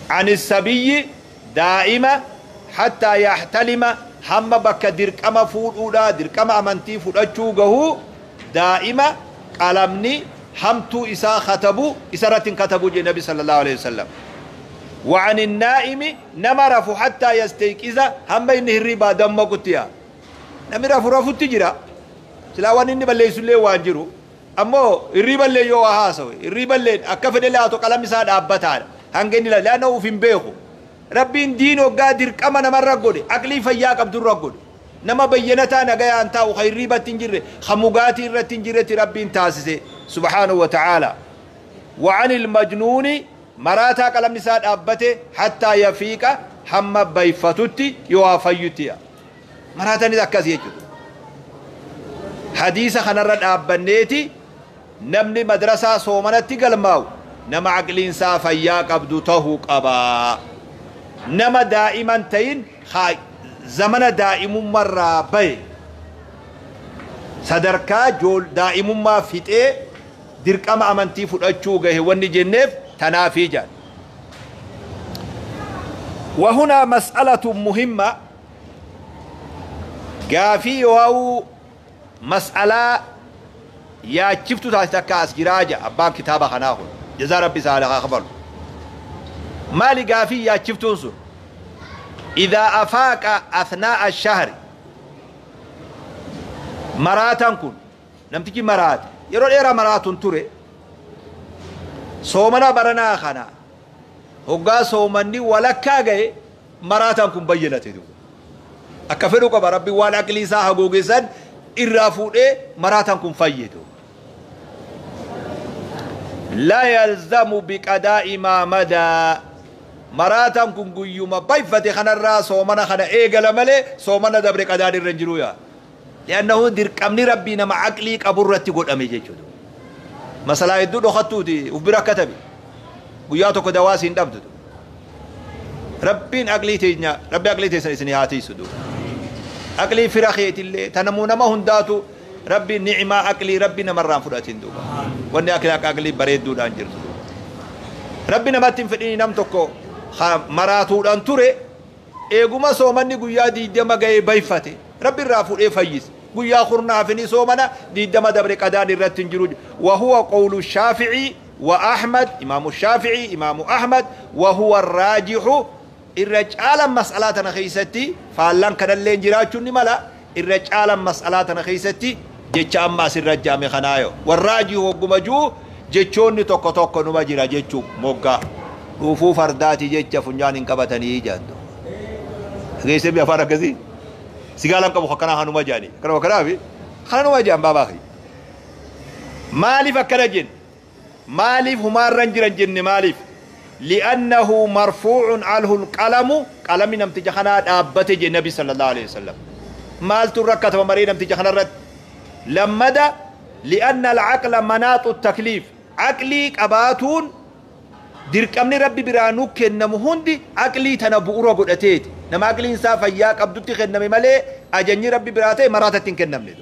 عن الصبي، daa'ima, حتى يحتلم، hamma bakka dirqama fuudhuudha, dirqama amantii fudhachuu gahuu, daa'ima qalamni hamtuu isaa katabu isarratti hin katabu jee Nabi sallallahu alaihi wasallam. وعن النائم، nama rafu, حتى يستيقظ، hamma inni hirribaa dammaqutti. Yaa namni rafu rafutti jira, silaa waan inni balleessullee waan jiru, ammoo hirriballee yoo waa haasawe, hirriballee akka fedhe laatu, qalamni isaa dhaabbataadha hanga inni laana uf hin beeku. Rabbiin diin hoggaa dirqama namarra godhe aqlii fayyaa qabdurra godhe. Nama bayyanataa nagayaan taa'u, ka hirribatti hin jirre, ka mugaatii irratti hin jirretti Rabbiin taasise subhaanahu wa ta'aala. وعن المجنون، maraataa qalamni isaa dhaabbate, حتى يفيق، hamma bayfatutti yoo haa fayyutti. Maraatanis akkas jechuudha. Hadiisa kanarra dhaabbanneeti namni madrasaa soomanatti galmaa'u nama aqliinsaa fayyaa qabdu tahuu qabaa, nama daa'iman ta'in, zamana daa'imummarraa bahe, sadarkaa daa'imummaa fixee dirqama amantii fudhachuu gahe wanni jenneef tanaafii jedhan. وهنا مسألة مهمة، gaafii yoo mas'alaa yaachiftu taate takka as jiraa jedha abbaan kitaaba kanaa kun, jazaa Rabbi isaa haa kafalu. Maali gaafii yaachiftuun sun? إذا أفاق أثناء الشهر، maraataan kun, namtichi maraate yeroo dheeraa maraatun ture, soomana baranaa kana hoggaa soomanni walakkaa gahe maraataan kun bayyanate duuba. Akka fedhu qaba Rabbi waan aqlii isaa haguuge san irraa fuudhee maraataan kun fayyitu. Laa yalzamu biqadaa'i maa madaa maraataan kun guyyuma bayfate kanarraa soomana kana eegala malee soomana dabre qadaan irra hin jiru yaa. Li'annahu dirqamni Rabbii nama aqlii qaburratti godhame jechuudha. Masalaa hedduu dhokattuuti uf bira katabi. Guyyaa tokko dawaa siin dhabdu. Rabbiin aqlii teenya Rabbi aqlii teessan isin haa tiisu duuba. Aqlii fira keetillee tanamuu nama hundaatu Rabbi ni'imaa aqlii Rabbi namarraan fudhatin duuba. Wanni aqlii akka aqlii bareedduudhaan jirtu duuba. Rabbi namatti hin fedhini nam tokko maraatuudhaan ture eeguma soomanni guyyaa 20 ga'ee bayfate Rabbi irraa fuudhee fayyise. Guyyaa kurnaa hafini soomana 20 dabre qadaan irratti hin jiru. Wahuwa qawlu Shaafi'ii wa Ahmad, Imaamu Shaafi'ii, Imaamu Ahmad, wahuwa raajihu irra caalan mas'alaa tana keessatti faallaan kanallee jiraachuun ni mala irra caalan mas'alaa tana keessatti jecha amma asirra jaame kanaayo. Warraajihu hogguma jiru jechoonni tokko tokko numa jira jechuu moggaa dhuufuu fardaati jecha funyaan hin qabatanii jaantu. Dhageessee bi afaan akkasii sigaalaan qabu akkanaa hanuma jaanii akkanuma kanaafi kanuma jaan baabaa kiyya. Maaliif akkana jenne? Maaliif humaarran jiran jenne maaliif? Li'annahu marfuucun anhu alqalamu qalami namticha kanaa dhaabbate je nabi sallallahu alaihi wasallam. Maaltu rakkatama maree namticha kanarratti? Lammada li'anna alcaqla manaaxu takliif aqlii qabaatuun dirqamni Rabbi biraa nu kennamu hundi aqlii tana bu'ura godhateeti. Nama aqliin isaa fayyaa qabdutti kenname malee ajajni Rabbi biraa ta'e maraatatti hin kennamne.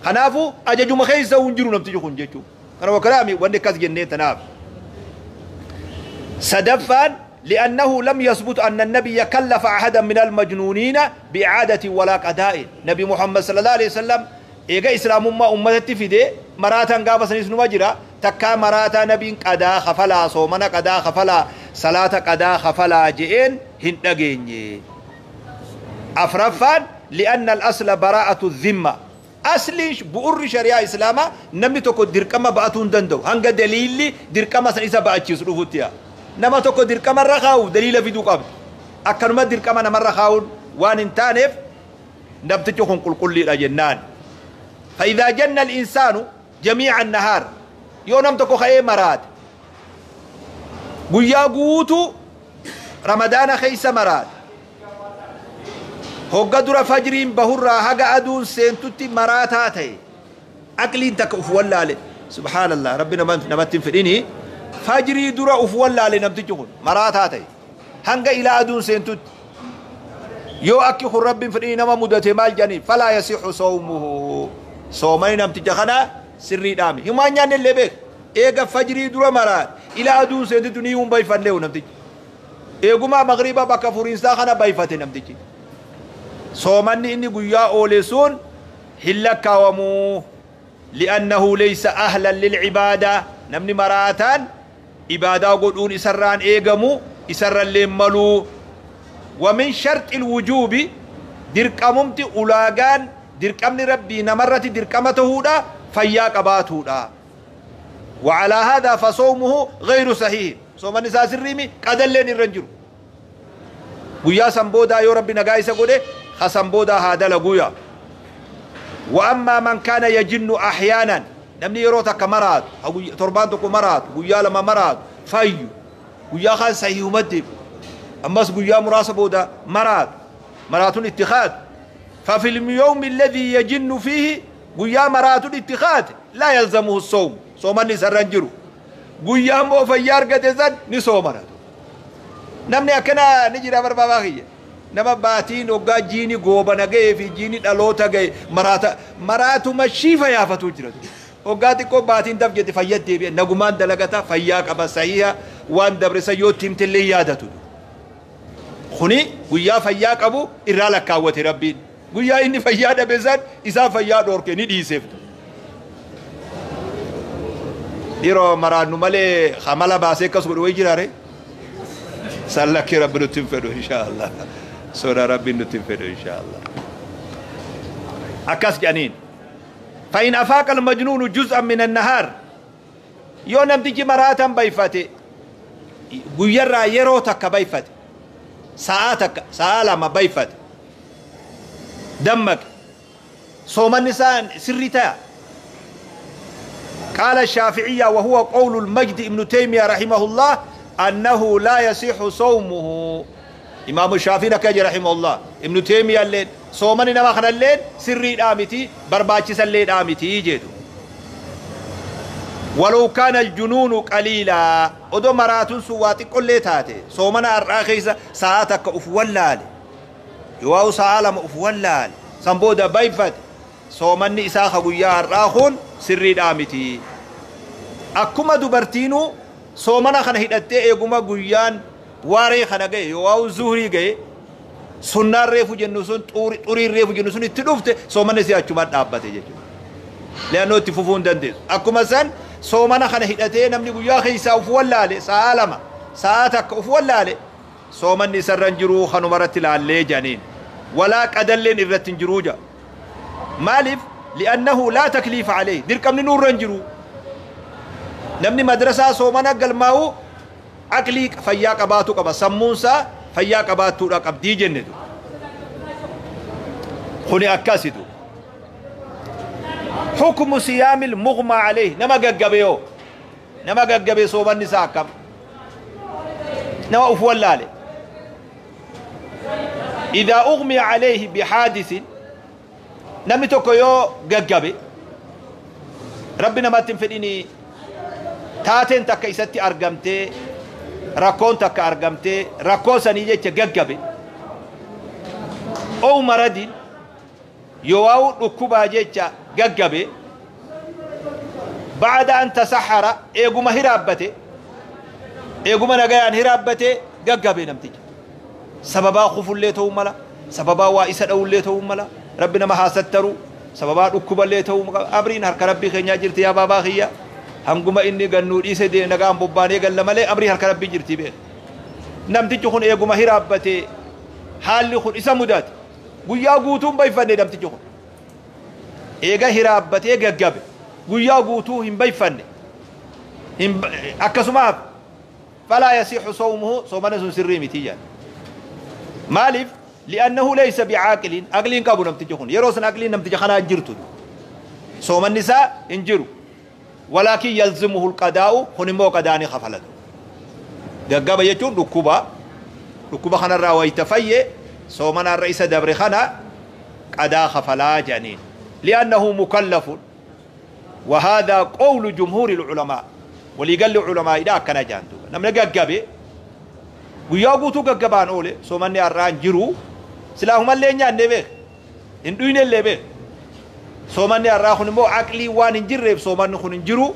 Kanaafuu ajajuma keessa hin jiru namtichi kun jechuudha. Kana wakkalaami wanni akkas jennee tanaaf. Sadaffaan li'annahu lam yasbut anna nabiyya kallafa ahadan min almajnuuniina bi'aadatin walaa qadaa'in. Nabi Muhammad sallallahu alaihi wasallam eega islaamummaa ummatatti fide maraataan gaafa sanis numa jira takkaa maraataa nabiin qadaa kafalaa soomana qadaa kafalaa salaata qadaa kafalaa je'een hin dhageenye. Afraffaan li'anna al-asla baraa'atu dhimma. Asliin bu'urri shari'aa islaamaa namni tokko dirqama ba'atuu hin danda'u hanga daliilli dirqama san isa ba'achiisu dhufutti yaa. Nama tokko dirqama irra kaa'uuf daliila fiduu qabdi. Akkanuma dirqama namarra kaa'uun waan hin taaneef namtichi kun qulqulliidha jennaan. فإذا جن الإنسان جميع النهار yoo nam tokko ka'ee maraate guyyaa guutuu ramadaana keessa maraate hogga dura fajriin bahurraa haga aduun seentutti maraataa ta'e aqliin takka uf wallaale subhaanallah rabbi namatti hin fedhini fajrii dura uf wallaale namtichi kun maraataa ta'e hanga ilaa aduun seentutti yoo akki kun rabbiin fedhini nama mudate maal jedhanii falaa yasixu sawmuhu soomani namticha kana sirriidhaami himaan nyaanne illee beek eega fajrii dura maraate ilaa aduun seentutti ni hun bayfanneehu namtichi eegumaa magriba bakka furiinsaa kana bayfate namtichi soomanni inni guyyaa oole sun hin lakkaawamuu li'annahu laysa ahlan lilcibaada namni maraataan ibaadaa godhuun isarraan eegamu isarrallee maluu. ومن شرط الوجوب dirqamumti ulaagaan dirqamni Rabbii namarratti dirqama tahuudha fayyaa qabaatuudha. وعلى هذا فصومه غير صحيح صومن isaa sirriimi qadalleen irra hin jiru. Guyyaa san boodaa yoo Rabbi nagaa isa godhe hasan boodaa haa dalaguuya. وأما من كان يجن أحيانا namni yeroo takka maraatu torbaan tokko maraatu guyyaa lama maraatu fayyu guyyaa kaan sahiihumatti ammas guyyaa muraasa booda maraatu maraatuun itti kaatu ففي اليوم الذي يجن فيه guyyaa maraatuun itti kaate لا يلزمه الصوم soomanni isarra hin jiru. Guyyaa immoo fayyaa argate san ni soomana. Namni akkana ni jira barbaabaa kiyya. Nama baatiin hoggaa jiini goobana ga'ee fi jiini dhaloota ga'e maraata maraatuma shiifa yaafatuu jira. Hoggaa xiqqoo baatiin daf jette fayyaa deebi'e nagumaan dalagata fayyaa qaba sahiha waan dabre san yoo itti himtellee yaadatu. Kuni guyyaa fayyaa qabu irraa lakkaawwate Rabbiin. Guyyaa inni fayyaa dhabe san isaa fayyaa dhoorke ni dhiiseef. Dhiiroo maraannu malee hamala baasee akkas godhu wayi jiraare? San lakkii Rabbi nutti hin fedhu inshaallah. Sodaa Rabbiin nutti hin fedhu inshaallah. Akkas jedhaniin. فإن أفاق المجنون جزءا من النهار yoo namtichi maraatan bayfate guyyarraa yeroo takka bayfate sa'aa takka sa'aa lama bayfate Dammaqe. Soomanni isaa sirrii ta'a. قال الشافعية وهو قول المجد ابن تيمية رحمه الله أنه لا يصح صومه. إمام الشافعي نكاجي رحمه الله، ابن تيمية الليل صومني نما خنا الليل سري دامتي برباچس الليل دامتي جيدو. ولو كان الجنون قليلا ودو مراتون سواتي كل تاتي صومنا الراخيسة ساعتك أفولال يواو ساعة أفولال سنبودا بيفت صومني إساخ قيا الراخون سري دامتي. أكما دبرتينو صومنا خنا هدتي إيقوما قيان واري خنا جاي يواو زهري جاي سنة ريفو جنوسون طوري ريفو جنوسون اتلوفت صومنا سيأتشو ما دابتي جيجو لأنه تفوفون دندس. أكما سن صومنا خنا هدتي نمني قيا خيسا أفولالي ساعة ساعتك أفولالي صومني سرنجرو خنو مرت العلي جانين ولا قدلين الرتنجروجا. مالف لأنه لا تكليف عليه دركم نور رنجرو نمني مدرسة صومنا قال ماو عقلي فياك أباتو قبا سمونسا فياك أباتو رقب دي جندو خني أكاسدو. حكم صيام المغمى عليه نما قبيو نما قبي صومني ساكم نما أفولالي. إذا أغمي عليه بحادث نمي توكو قبي ربنا ما تنفديني تاتين تكا إساتي أرقمتي راكون تكا أرقمتي راكون سنيجي قبي أو مرض يواو ركوبا جيتشا قبي بعد أن تسحر إيقوما هرابتي إيقوما نقيان هرابتي قبي نمتج سببا خوف اللي توملا سببا وائسة أو اللي توملا ربنا ما حاسترو سببا ركوبا اللي توملا أمرين هرك ربي خينيا جرتي يا بابا خيا هنقوم إني قنور إيسا دي نقام بباني قال لما لي أمري هرك ربي جرتي بيه نمتج خون إيقوما هرابتي حالي خون إسا مدات guyyaa guutuun bayfanne namtichi kun eega hiraabbatee gaggabe guyyaa guutuu hin bayfanne akkasumaaf falaa yasiixu sawmuhu soomana sun sirrii miti jedhan. Maaliif li'annahu laysa bicaaqilin aqliin qabu namtichi kun yeroo san aqliin namticha kanaa jirtu soomanni isaa hin jiru. Walaakin yalzimuhu alqadaa'u kun immoo qadaanii kafalatu. Gaggaba jechuun dhukkuba kanarraa wayita fayye صومنا الرئيس دبر خنا قدا خفلا جانين لأنه مكلف. وهذا قول جمهور العلماء واللي قال العلماء إذا كان جاندو نمنا قبي ويا قوتو قبان أولي صومني الران جرو سلاهم اللي نيان نبيخ إن دوين اللي بيخ صومني الران خن مو عقلي وان جرب صومني خن جرو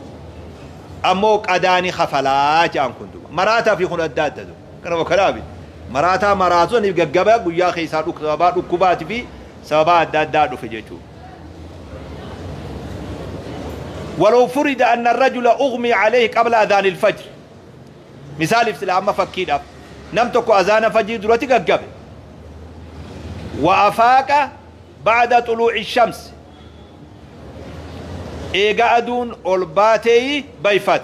أمو قداني خفلا جان كندو مراتا في خن الداد كانوا كلامي مراتا مراتون يبقى قبا ويا خيسا سببا ركوبات في سببا داد في جيتو. ولو فرد أن الرجل أغمي عليه قبل أذان الفجر مثال في العامة فكيد نمتك أذان فجر دلوقتي قبل وأفاق بعد طلوع الشمس إيقا أدون أولباتي بيفات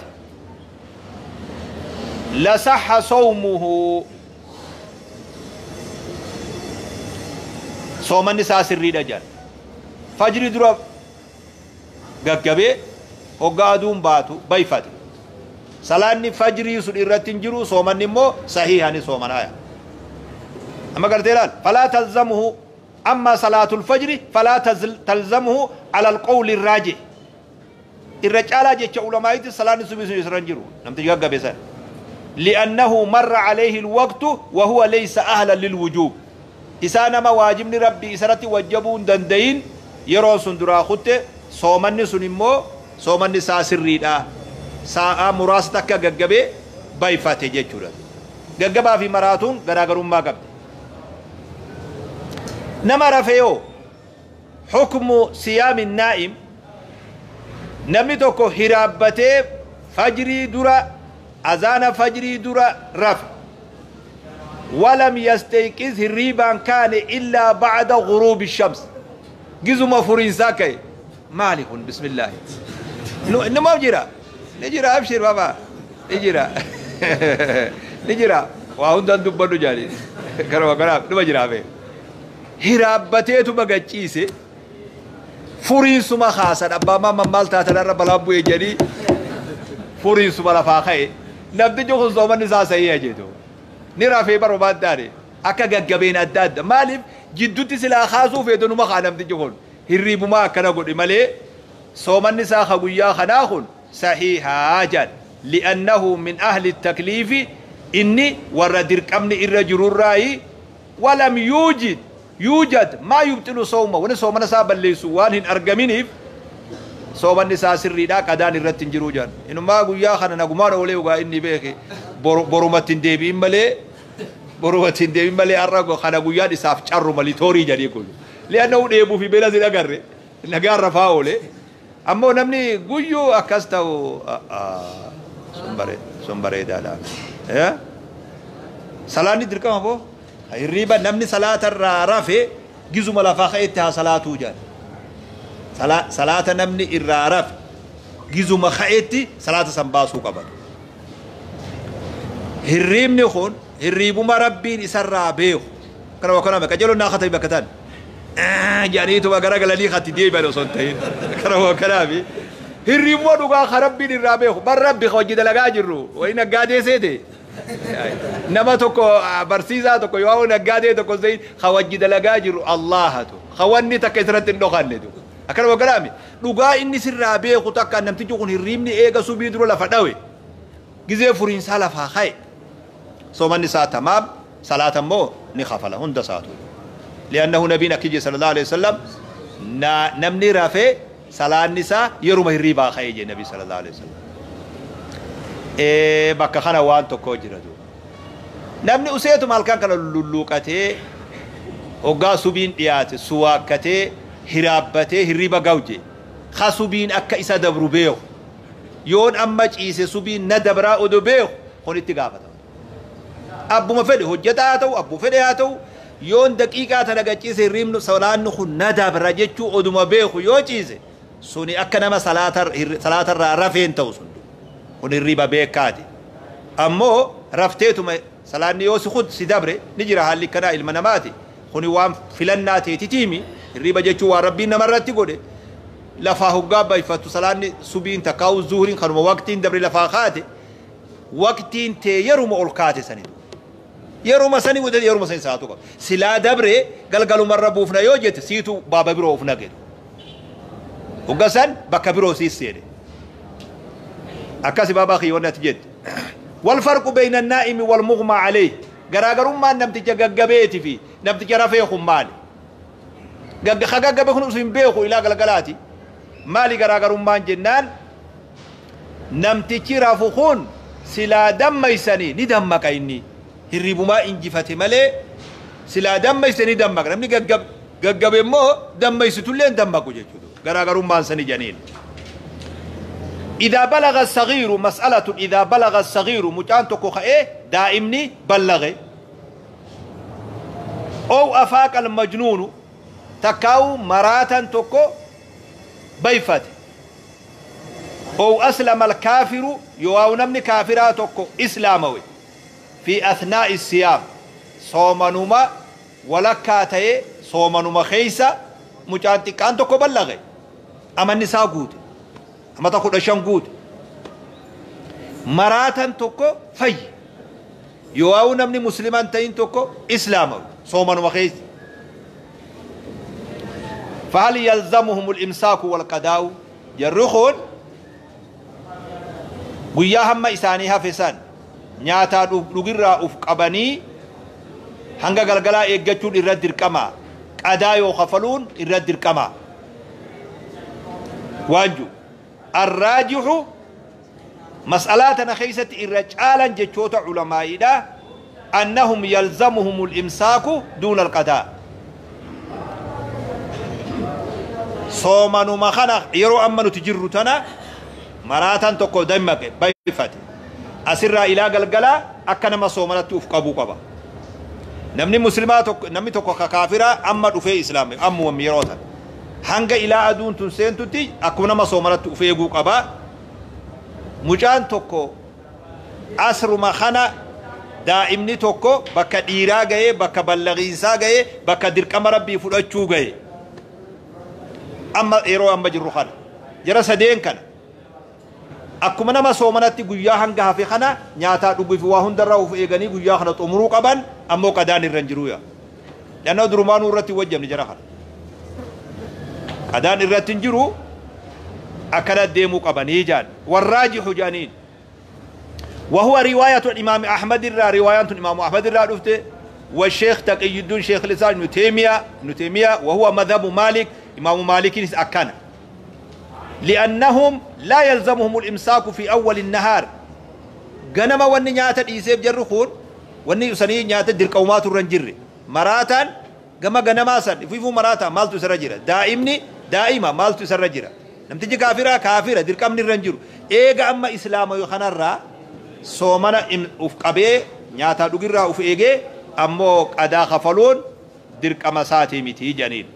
لصح صومه صومني ساسري دجال فجر درا غغبه هوغادون باتو بيفات سلاني فجري سن إرتين جرو صومني مو صحيحاني صومنايا أما قلت فلا تلزمه. أما صلاة الفجر فلا تلزمه على القول الراجح الرجال جت علماء صلاة الصبح يسرنجرو نمت غغبه سن لأنه مر عليه الوقت وهو ليس أهلا للوجوب إسانا ما واجبني ربي إسرتي وجبون دندين يرون سندرا خطة صومني سنمو صومني ساسري دا ساعة مراستك غغبه بايفاتي جچورا غغبا في مراتون غراغرون ما قبل نما رفيو حكم صيام النائم نمني توكو هرابته فجري درا أذان فجري درا رفع ولم يستيقظ الريبان كان إلا بعد غروب الشمس جزو ما فرنسا كي مالك بسم الله نما جرا نجرا أبشر بابا نجرا نجرا وهون دندو بندو جاري كروا كرا نما جرا به Hiraabbateetuma gacciise furiin suma kaasan abbaa maamma maal taatan irra balaan bu'e jedhii furiin suma lafaa ka'e namtichi kun soomanni isaa sahiha jedhu ni rafee barumaan taane akka gaggabeen adda adda maaliif jidduutti silaa kaasuu feetu numa kaa namtichi kun hirriibumaa akkana godhe malee soomanni isaa ka guyyaa kanaa kun sahihaa jedhan li'annahu min ahli takliifi inni warra dirqamni irra jirurraayi walam yuujid yuujad maa yubxilu sooma wani soomana isaa balleessu waan hin argaminiif soomanni isaa sirriidha qadaan irratti hin jiruu jedhan inumaa guyyaa kana nagumaan oolee ugaa inni beeke borumatti hin deebi'in malee borumatti hin deebi'in malee har'a kana guyyaan isaaf carru malitoorii jedhii kun li'annahu dheebuu fi beela sin agarre nagaan rafaa oole ammoo namni guyyuu akkas ta'u sun bareedaadha. Salaanni dirqama boo hirriiba namni salaatarraa rafe gizuma lafaa ka'etti haa salaatuu jedhan. Salaata namni irraa rafe gizuma ka'etti salaata san baasuu qaba. Hirriibni kun hirriibuma rabbiin isarraa beeku. Kana waa kana qajeelonni naa katabi bakka ta'an. Jedhaniituma garagalanii katti deebi'an osoo hin ta'in. Kana waa kanaafi hirriibuma dhugaa ka rabbiin irraa beeku. Bar rabbi ka hojii dalagaa jirru wayi naggaadee seete. Nama tokko barsiisaa tokko yoo naggaadee tokko seeyin ka wajji dalagaa jiru Allahatu. Ka wanni takka isirratti hin dhokannetu. Akkana waa kanaami dhugaa inni sirraa beeku takka namtichi kun hirriibni eega subii dura lafa dhawe. Gizee furiinsaa lafaa ka'e. Soomanni isaa tamaam salaata immoo ni kafala hunda isaatu. Li'annahu nabiin akki sallallahu alaihi wasallam namni rafee salaanni isaa yeruma hirriibaa ka'e jee nabi sallallahu alaihi wasallam. Bakka kana waan tokko jira duuba. Namni useetuma halkan kana lulluuqatee hoggaa subiin dhiyaate suwaakkatee hiraabbatee hirriiba gawje ka subiin akka isa dabru beeku yoon amma ciise subiin na dabraa odo beeku kun itti gaafatama. Abbuma fedhe hojjetaa haa ta'u abbuma fedhe haa ta'u yoon daqiiqaa tana gachiise hirriibnu salaanni kun na dabra jechuu oduma beeku yoo ciise suni akka nama salaatarraa rafeen ta'u sun kun hirriiba beekaati. Ammoo rafteetuma salaanni yoo si si dabre ni jira haalli kanaa ilma namaati. Kuni waan filannaa teetitiimi hirriiba jechuun waan rabbiin namarratti godhe lafaa hoggaa bayfattu salaanni subiin takkaa'u zuhuriin kanuma waqtiin dabre lafaa kaate waqtiin tee yeruma ol kaate sanitu. Yeruma sani godhe yeruma sani saatu qaba. Silaa dabre galgalumarra buufna yoo jette siitu baaba biroo of nagedhu. Hogga san bakka biroo siis seene. Akkasi baabaa kiyyoonni ati jette. Wal farqu bayna naa'imi wal mughmaa alayhi. Garaagarummaan namticha gaggabeeti fi namticha rafee kun maali? Ka gaggabe kun hin beeku ilaa galgalaati. Maali garaagarummaan jennaan namtichi rafu kun silaa dammaysanii ni dammaqa inni. Hirribumaa injifate malee silaa dammayse ni dammaqa. Namni gaggabe immoo dammaysitullee hin dammaqu jechuudha. Garaagarummaan sani janiin. إذا بلغ الصغير مسألة إذا بلغ الصغير مجان تكو خئ دائمني بلغ أو أفاق المجنون تكاو مراتا تكو بيفت أو أسلم الكافر يواو نمني كافرا تكو إسلاموي في أثناء الصيام صومنما ولكاتي صومنما خيسا مجان تكان تكو بلغ أما النساء قوت أما تقول أشان قوت مراتا تكو في يواو نمني مسلمان تين تكو إسلاموي صومنما خيسا فهل يلزمهم الإمساك والقضاء يرخون guyyaa hamma isaanii hafe san nyaataa dhugirraa uf qabanii hanga galgalaa eeggachuun irra dirqama qadaa yoo kafaluun irra dirqama waanju arraajihu mas'alaa tana keeysatti irra caalan jechoota culamaa'iidha annahum yalzamuhum الإمساك دون القضاء soomanuma kana yeroo amma nuti jirru tana maraatan tokko dammaqe bayfate asirraa ilaa galgalaa akka nama soomanatti uf qabuu qaba. Namni muslimaa tokko namni tokko ka kaafiraa amma dhufee islaame ammuma yeroo tan hanga ilaa aduun tun seentutti akkuma nama soomanatti uf eeguu qaba. Mucaan tokko asruma kana Daa'imni tokko bakka dhiiraa ga'ee, bakka ballaqiinsaa ga'ee, bakka dirqama rabbii fudhachuu ga'e. Amma yeroo amma jirru kana jara sadeen kana akkuma nama soomanatti guyyaa hanga hafe kana nyaataa dhuguu fi waa hundarraa of eeganii guyyaa kana xumuruu qaban, ammoo qadaan irra hin jiru yaa. Dhannoo durumaanuu irratti hin wajjabne jara kana. Qadaan irratti hin jiru, akkana deemuu qabanii jaan. Warraajihu jaaniin. وهو رواية الإمام أحمد الرا، رواية الإمام أحمد الرا رفته، والشيخ تقي الدين شيخ الإسلام ابن تيمية، ابن تيمية، وهو مذهب مالك، إمام مالك أكان، لأنهم لا يلزمهم الإمساك في أول النهار. غنما وني نياتا إيسيف جرخون وني يسني نياتا در قومات الرنجر مراتا غما غنما سن فيفو مراتا مالتو سرجرة دائمني دائما مالتو سرجرة نمتجي كافرة كافرة در قمني الرنجر إيغا. أما إسلام يخنرا soomana uf qabee nyaataa dhugirraa uf eegee, ammoo qadaa kafaluun dirqama isaatii miti jedhaniin.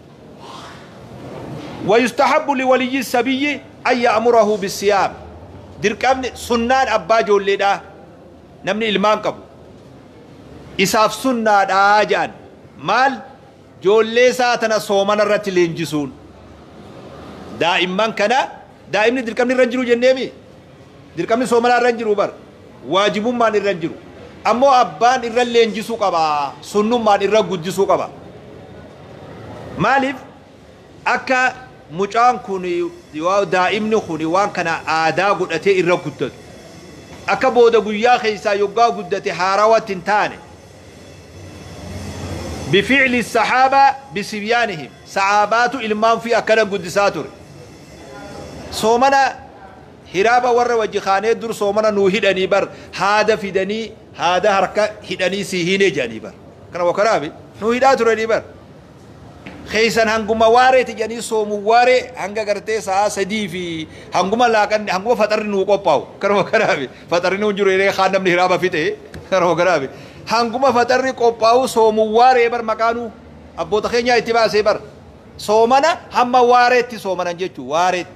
ويستحب لولي السبي أن يأمره بالصيام. Dirqamni sunnaan abbaa ijoolleedha, namni ilmaan qabu isaaf sunnaadha jedhan. Maal? Ijoollee isaa tana soomana irratti leenjisuun. Daa'imman kana, daa'imni dirqamni irra hin jiru jenneemi, dirqamni soomanaa irra hin jiru bar, waajibummaan irra hin jiru, ammoo abbaan irra leenjisuu qaba, sunnummaan irra guddisuu qaba. Maaliif? Akka mucaan kun, daa'imni kun waan kana aadaa godhatee irra guddatu, akka booda guyyaa keessaa yoggaa guddate haarawatti hin taane. بفعل الصحابة بصبيانهم، صحابات ilmaan fi akkana guddisaa ture. Soomana hiraaba warra wajji kaanee dur soomana nuu hidhanii bar, haada fidanii haada harka hidhanii si hiine jedhanii bar, kana wakaraabi nuu hidhaa turanii bar. Keessan hanguma waareeti jedhanii soomu, waaree hanga gartee sa'a 3 fi hanguma laaqanni, hanguma faxarri nuu qophaa'u. Kana wakaraabi faxarri nuu jiru yeree kaan namni hiraaba fixe. Kana wakaraabi hanguma faxarri qophaa'u soomu waaree bar, maqaanuu abboota keenyaa itti baasee bar. Soomana hamma waareetti soomanan jechuu, waareetti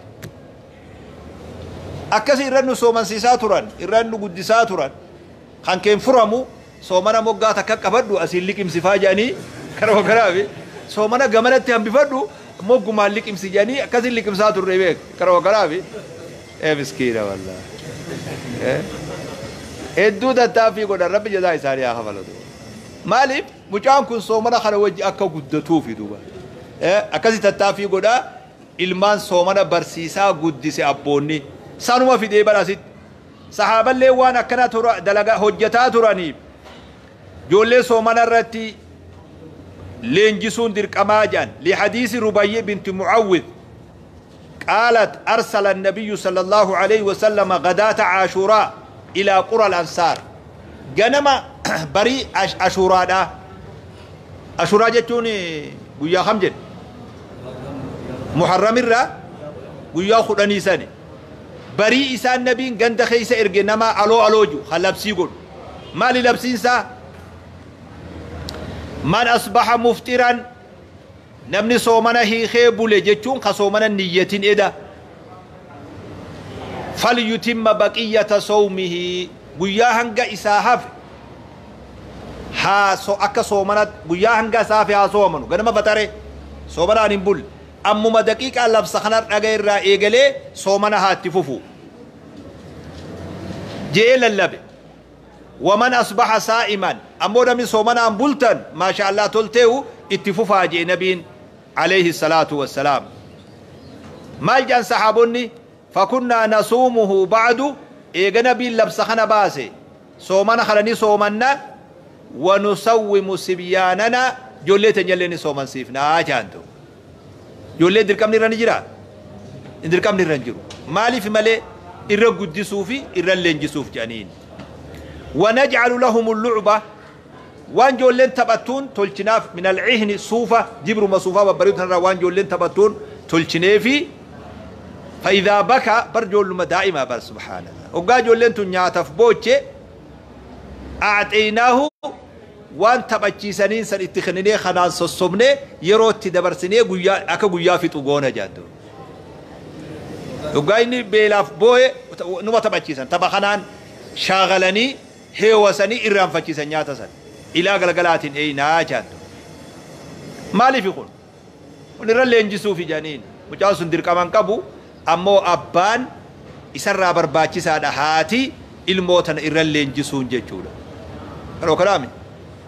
akkasi irra nu soomansiisaa turan, irra nu guddisaa turan. Kan keen furamu soomana moggaa takka qabadhu asiin liqimsifaa jedhanii, kana wakaraabi soomana gamanatti hambifadhu moggumaan liqimsi jedhanii akkasin liqimsaa turre beek. Kana wakaraabi ee miskiina wallaahi hedduu tattaaffii godhan, rabbi jazaa isaanii haa kafalatu. Maaliif? Mucaan kun soomana kana wajji akka guddatuufi duuba akkasi tattaaffii godhaa ilmaan soomana barsiisaa guddise abboonni. Sanuma fidee bara asitti sahaaballee waan akkana dalagaa hojjetaa turaniif ijoollee soomana irratti leenjisuun dirqamaa jedhan. لحديث ربيع بنت معوذ قالت: أرسل النبي صلى الله عليه وسلم غداة عاشوراء إلى قرى الأنصار. Ganama barii ashuuraadha. Ashuuraa jechuun guyyaa kam jedhe? Muharramirraa guyyaa 10 sani barii isaan nabiin ganda keessa erge nama aloo aloo jiru kan labsii godhu. Maali labsiinsaa? من أصبح مفطرا، namni soomana hiikee bule jechuun ka soomana niyyatin eda، فليتم بقية صومه، guyyaa hanga isaa hafe haa so akka soomana, guyyaa hanga isaa hafe haa soomanu. Ganama fatare soomanaan hin bulle, ammuma daqiiqaa labsa kana dhaga irraa eegalee soomana haa itti fufu je'ee lallabe. ومن أصبح صائما، ammoo namni soomanaan bultan maasha Allah tolteehu itti fufaa jee nabiin عليه الصلاة والسلام. Maal jedhan sahaabonni? فكنا نصومه بعد، eega nabiin labsa kana baase soomana kana ni soomanna، ونصوم صبياننا، ijoollee teenyallee ni soomansiifnaa jaantu. Ijoollee dirqamni irra ni jira? Dirqamni irra hin jiru. Maaliif malee? Irra guddisuu fi irra leenjisuuf jedhaniin. ونجعل لهم اللعبة، waan ijoolleen taphattuun tolchinaaf، من العهن، suufa jibruma suufaa babbareedu tanarraa waan ijoolleen taphattuun tolchineefi. فإذا بكى، bar ijoolluma daa'imaa bar, سبحان الله, hoggaa ijoolleen tun nyaataaf booche أعطيناه، waan taphachiisaniin san itti kenninee kanaan sossobnee yeroo itti dabarsinee guyyaa akka guyyaa fixu goona jaaddu. Hoggaa inni beelaaf boo'e numa taphachiisan, tapha kanaan shaagalanii Heewasanii irraanfachiisan nyaata san ilaa galgalaatiin eeynaa jaantu. Maaliif kun? Kun irra leenjisuufi jedhaniin. Mucaan sun dirqama hin qabu, ammoo abbaan isarraa barbaachisaadha haati ilmoo tana irra leenjisuun jechuudha. Yeroo kanaami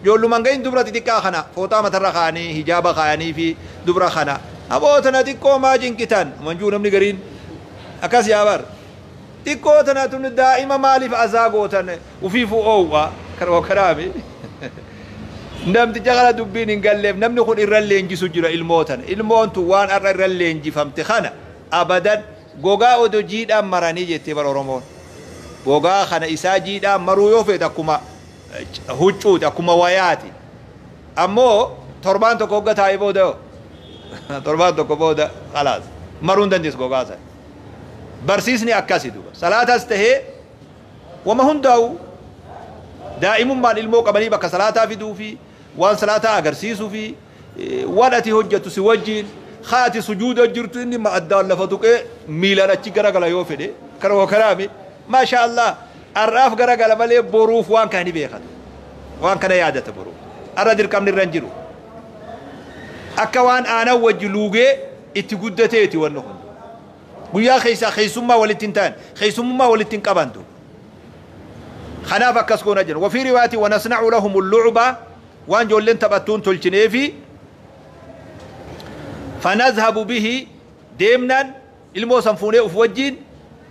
ijoollumaan gahin dubra xixiqqaa kana fooxaa matarra kaa'anii hijaaba kaa'anii fi dubra kana aboo tana xiqqoo maa cinqitan manjuu namni gariin akkas yaa bar xiqqoo tana tun daa'ima maaliif azaa gootan ufiifu oowwa. Yeroo kanaami namticha kana dubbiin hin galleef namni kun irra leenjisu jira ilmoo tana. Ilmoon tun waan har'a irra leenjifamte kana abadan gogaa odo jiidhaan maranii jettee bara Oromoon. Gogaa kana isaa jiidhaan maruu yoo feete akkuma huccuuti, akkuma wayaati. Ammoo torbaan tokko hogga taa'ee booda torbaan tokko booda khalaas maruu hin dandeessu gogaa sana. Barsiisni akkasi duuba. Salaatas tahee wama hundaa'u daa'imummaan ilmoo qabanii bakka salaataa fiduu fi waan salaataa agarsiisuu fi waan ati hojjettu si wajjiin haati sujuuda jirtu inni addaan lafa tuqee miilaan achi garagala yoo fedhe karoo karaami maasha Allah har'aaf garagala malee boruuf waan kana ni beekatu, waan kana yaadata boruuf. Har'a dirqamni irra hin jiru, akka waan aanan wajji luugee itti guddateeti. Wanni kun guyyaa keessaa keessummaa walitti hin ta'an, keessummummaa walitti hin qabantu. Kanaaf akkas goona jenna. وفي رواية ونصنع لهم اللعبة waan ijoolleen taphattuun tolchineefi فنذهب به deemnaan ilmoo san fuunee uf wajjiin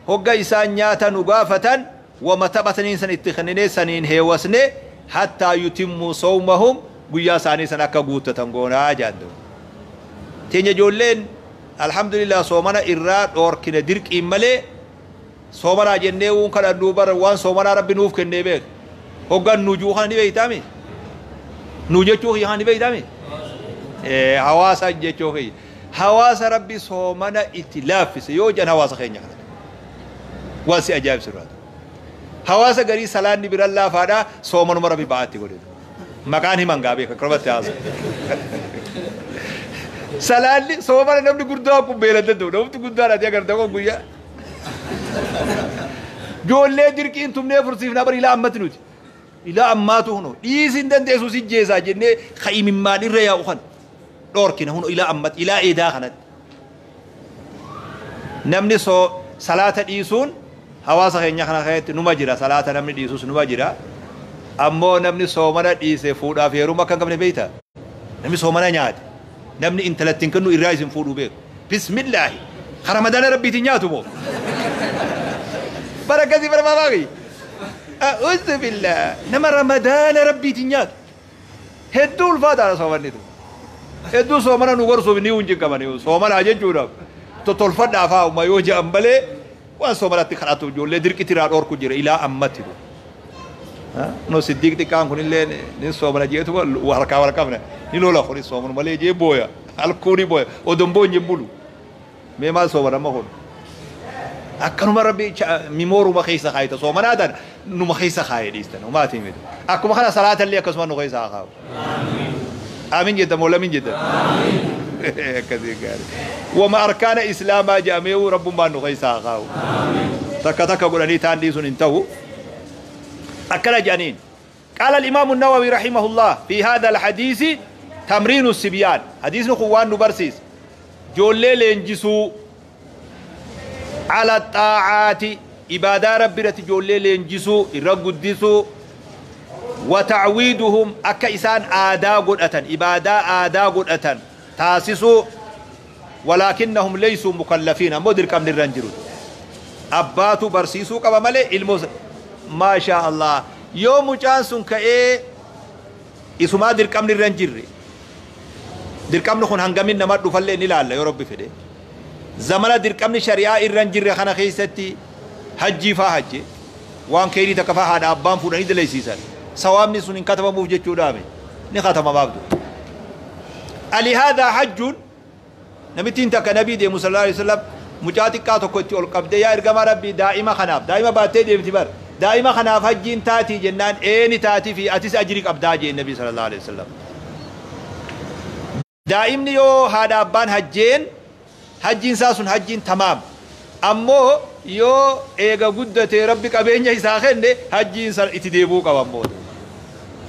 hogga isaan nyaata nu gaafatan wama taphataniin san itti kenninee saniin heewasne حتى يتموا صومهم guyyaa isaanii san akka guuttatan goonaa jaaddu. Teenya ijoolleen alhamdulillah soomana irraa dhoorkine dirqiin malee soomanaa jennee uun kadhannuu bara waan soomanaa rabbi nuuf kennee beek. Hoggan nujuu kana ni beeytaami? Nu jechuu kiyya kana ni beeytaami? Hawaasa jechuu kiyya. Hawaasa rabbi soomana itti laaffise yoo jedhan hawaasa keenya kana. Waan si ajaa'ibsiru. Hawaasa garii salaanni biran laafaadha, soomanuma rabbi ba'aatti godhe. Maqaan himan gaa beeka akkanumatti haasa. Salaanni soomana namni guddaa kun beela danda'u, namni guddaan ati agarta kun guyyaa. Ijoollee dirqiin tumnee fursiifnaa bari ilaa ammatti nuti. Ilaa ammaatu huno dhiisi hin dandeessu si jeesaa jennee ka'imimmaan irra yaa'u kan dhoorkina huno ilaa ammatti ilaa eedaa kanatti. Namni soo salaata dhiisuun hawaasa keenya kana keessatti numa jira, salaata namni dhiisus numa jira. Ammoo namni soomana dhiise fuudhaaf heeruma akka hin qabne beekta. Namni soomana nyaate namni intalatti hin kennu irraa isin fuudhuu beeku. Bismillaahi ramadaana rabbiitiin nyaatu moo bara akkasii bara maamaa. A'uuzu billah, nama ramadaana rabbiitiin nyaatu hedduu ulfaataadha soomanni tu. Hedduu soomana nu gorsuuf ni hunjin qabani soomanaa jechuudhaaf tolfadhaaf haa uma yoo jedhan malee waan soomanatti kadhatu ijoollee dirqitti irraa dhorku jira ilaa ammatti tu. No siddiiq xiqqaan kunillee ni soomana jeetu harkaa wal qabna ni lola kuni soomanu malee jee booya halkuu ni booya odon boonye bulu mee maal soomana amma kun akkanuma rabbi mimooruma keessa kaayita soomanaa tan numa keessa kaaye dhiistan umaatii miti. Akkuma kana salaata illee akkasuma nu keessa haa kaa'u. Aamin jedha moo lamin jedha? Akkasii gaarii. Wama arkaana islaamaa jedhamee rabbummaan nu keessa haa kaa'u. Takka takka godhanii taan dhiisuun hin ta'u. Akkana jedhaniin. قال الإمام النووي رحمه الله في هذا الحديث تمرين الصبيان. حديث نخوان نبرسيس جولي لينجسو على الطاعات إبادة ربي جولي لينجسو إرقدسو وتعويدهم أكا إسان آدا قدأة إبادة آدا قدأة تاسسو ولكنهم ليسوا مكلفين مدرك من الرنجرون أباتو برسيسو كما ملي المز ما شاء الله yoo mucaan sun ka'ee isumaa dirqamni irra hin jirre, dirqamni kun hangamin nama dhufallee ni ilaalla yoo rabbi fedhe. Zamana dirqamni shari'aa irra hin jirre kana keessatti hajjii faa hajje waan keerii takka faa haadha abbaan fuudhanii dalaysiisan sawaabni sun hin katabamuuf jechuudhaame ni katabamaaf du. ألهذا حج namittiin takka nabii deemu صلى الله عليه وسلم mucaa xiqqaa tokko itti ol qabdee yaa ergama rabbii daa'ima kanaaf daa'ima baattee deemti bar daa'ima kanaaf hajjiin taatii jennaan eeni taatii fi atis ajrii qabdaa jeen nabii صلى الله عليه وسلم. Daa'imni yoo haadha abbaan hajjeen hajjiin isaa sun hajjiin tamaam. Ammoo yoo eega guddatee Rabbi qabeenya isaa kenne, hajjiin san itti deebi'uu qaba ammoo.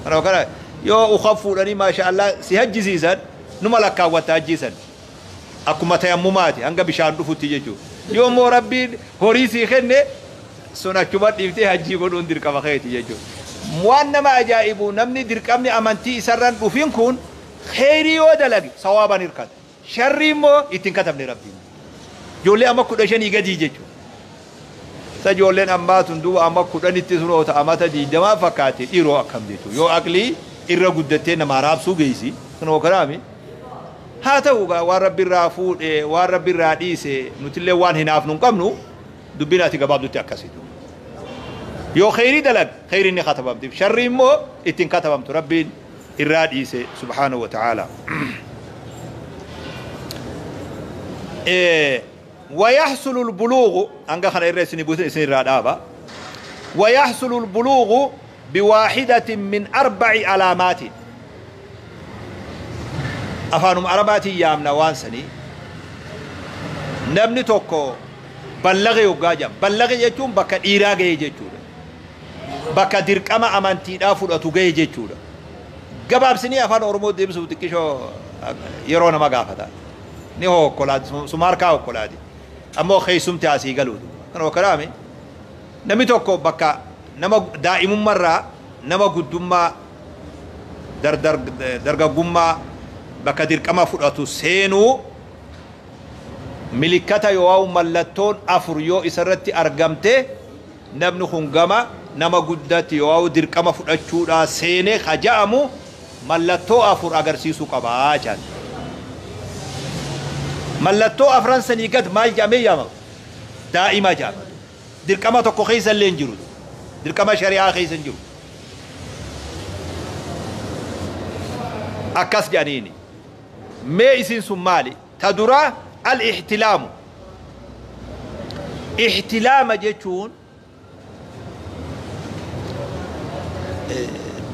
Kana kana yoo uka fuudhanii, maasha Allah, si hajjisiisan, numa lakkaawwatta hajjiisan. Akkuma tayammumaati hanga bishaan dhufutti jechuudha. Yoo immoo Rabbiin horii sii kenne, sun achuma dhiiftee hajjii godhuun dirqama keeti jechuudha. Waan nama ajaa'ibu, namni dirqamni amantii isarraan dhufin kun kheyrii yoo dalage sawaaban hirkata. Sharrii immoo ittiin katabne Rabbiin. Ijoollee amma 15 gadii jechuudha. Isa ijoolleen ammaa tun duuba amma 10tti sun oota amata 20 fakkaate dhiiroo akkam jechuudha. Yoo aqlii irra guddattee namaa raabsuu geessi sun hookaraami. Haa ta'u gaa, waan Rabbi irraa fuudhe, waan Rabbi irraa dhiise, nutillee waan hinaafnu hin qabnu. Dubbiin ati gabaabdutti akkasitu. Yoo kheyrii dalag, kheyriin ni katabamtiif, sharrii immoo ittiin katabamtu, Rabbiin irraa dhiise subhaanahu wa ta'ala. ويحصل البلوغ hanga kana irra isin buusin isin irraa dhaaba. ويحصل البلوغ بواحدة من أربع علامات. Afaanuma Arabaatiin yaamna waan sanii. Namni tokko ballage yoggaa jedhama, ballage jechuun bakka dhiiraa gahe jechuudha, bakka dirqama amantiidhaa fudhatu gahe jechuudha. Gabaabsinii Afaan Oromoo deebisuuf xiqqishoo yeroo nama gaafata, ni hokkolaati, suma harkaa hokkolaati, ammoo keessumti asii galuutu kan hokkolaame. Namni tokko bakka nama daa'imummarraa nama guddummaa, dargaggummaa, bakka dirqama fudhatu seenuu milikkata yoo mallattoon afur yoo isarratti argamte, namni kun gama nama guddatti yoo dirqama fudhachuudhaa seenee haja'amu mallattoo afur agarsiisuu qabaa jedhan. Mallattoo afran sanii gad maal jedhamee yaamama? Daa'ima jedhama. Dirqama tokko keessa illee hin jiru. Dirqama shari'aa keessa hin jiru. Akkas jedhaniini. Mee isin sun maali? Ta duraa al-ihtilaamu. Ihtilaama jechuun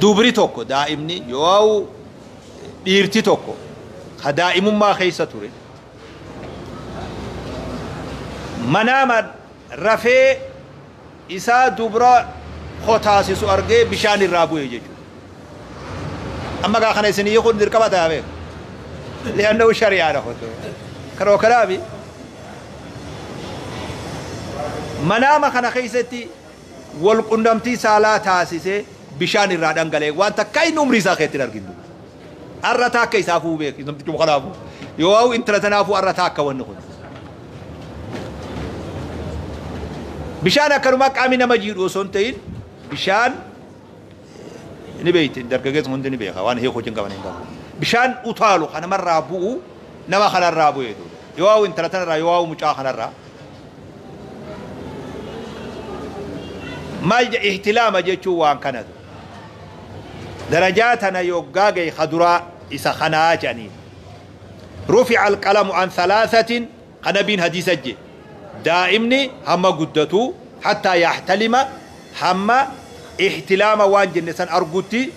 dubri tokko, daa'imni yoo dhiirti tokko ka daa'imummaa keessa ture manaama rafee isaa dubra kotaasisu argee bishaan irraa bu'e jechuudha. Amma gaa kana isin kun dirqama ta'a beeku. Li'annahu shari'aadha hoto. Kanoo kanaafi manaama kana keessatti wal qunnamtii saalaa taasisee bishaan irraa dhangala'e, waan takka inni umrii isaa keessatti hin arginu. Har'a taakka isaafuu beeku namtichi kanaafuu. Yoo intala tanaafuu har'a taakka wanni kun. Bishaan akkanumaa qaamni nama jiidhu osoo hin ta'in, bishaan ni beekti, dargaggeessi hundi ni beeka, waan hiikuu hin qaban hin qabu. Bishaan utaalu kan namarraa bu'u, nama kanarraa bu'e, yoo intala tanarraa, yoo mucaa kanarraa. Maal ihtilaama jechuun waan kanatu. Darajaa tana yoggaa gahe kaduraa isa kanaa jedhaniin. رفع القلم عن ثلاثة kanabiin hadiisa je. Daa'imni hamma guddatu, حتى يحتلم, hamma ihtilaama waan jenne san argutti.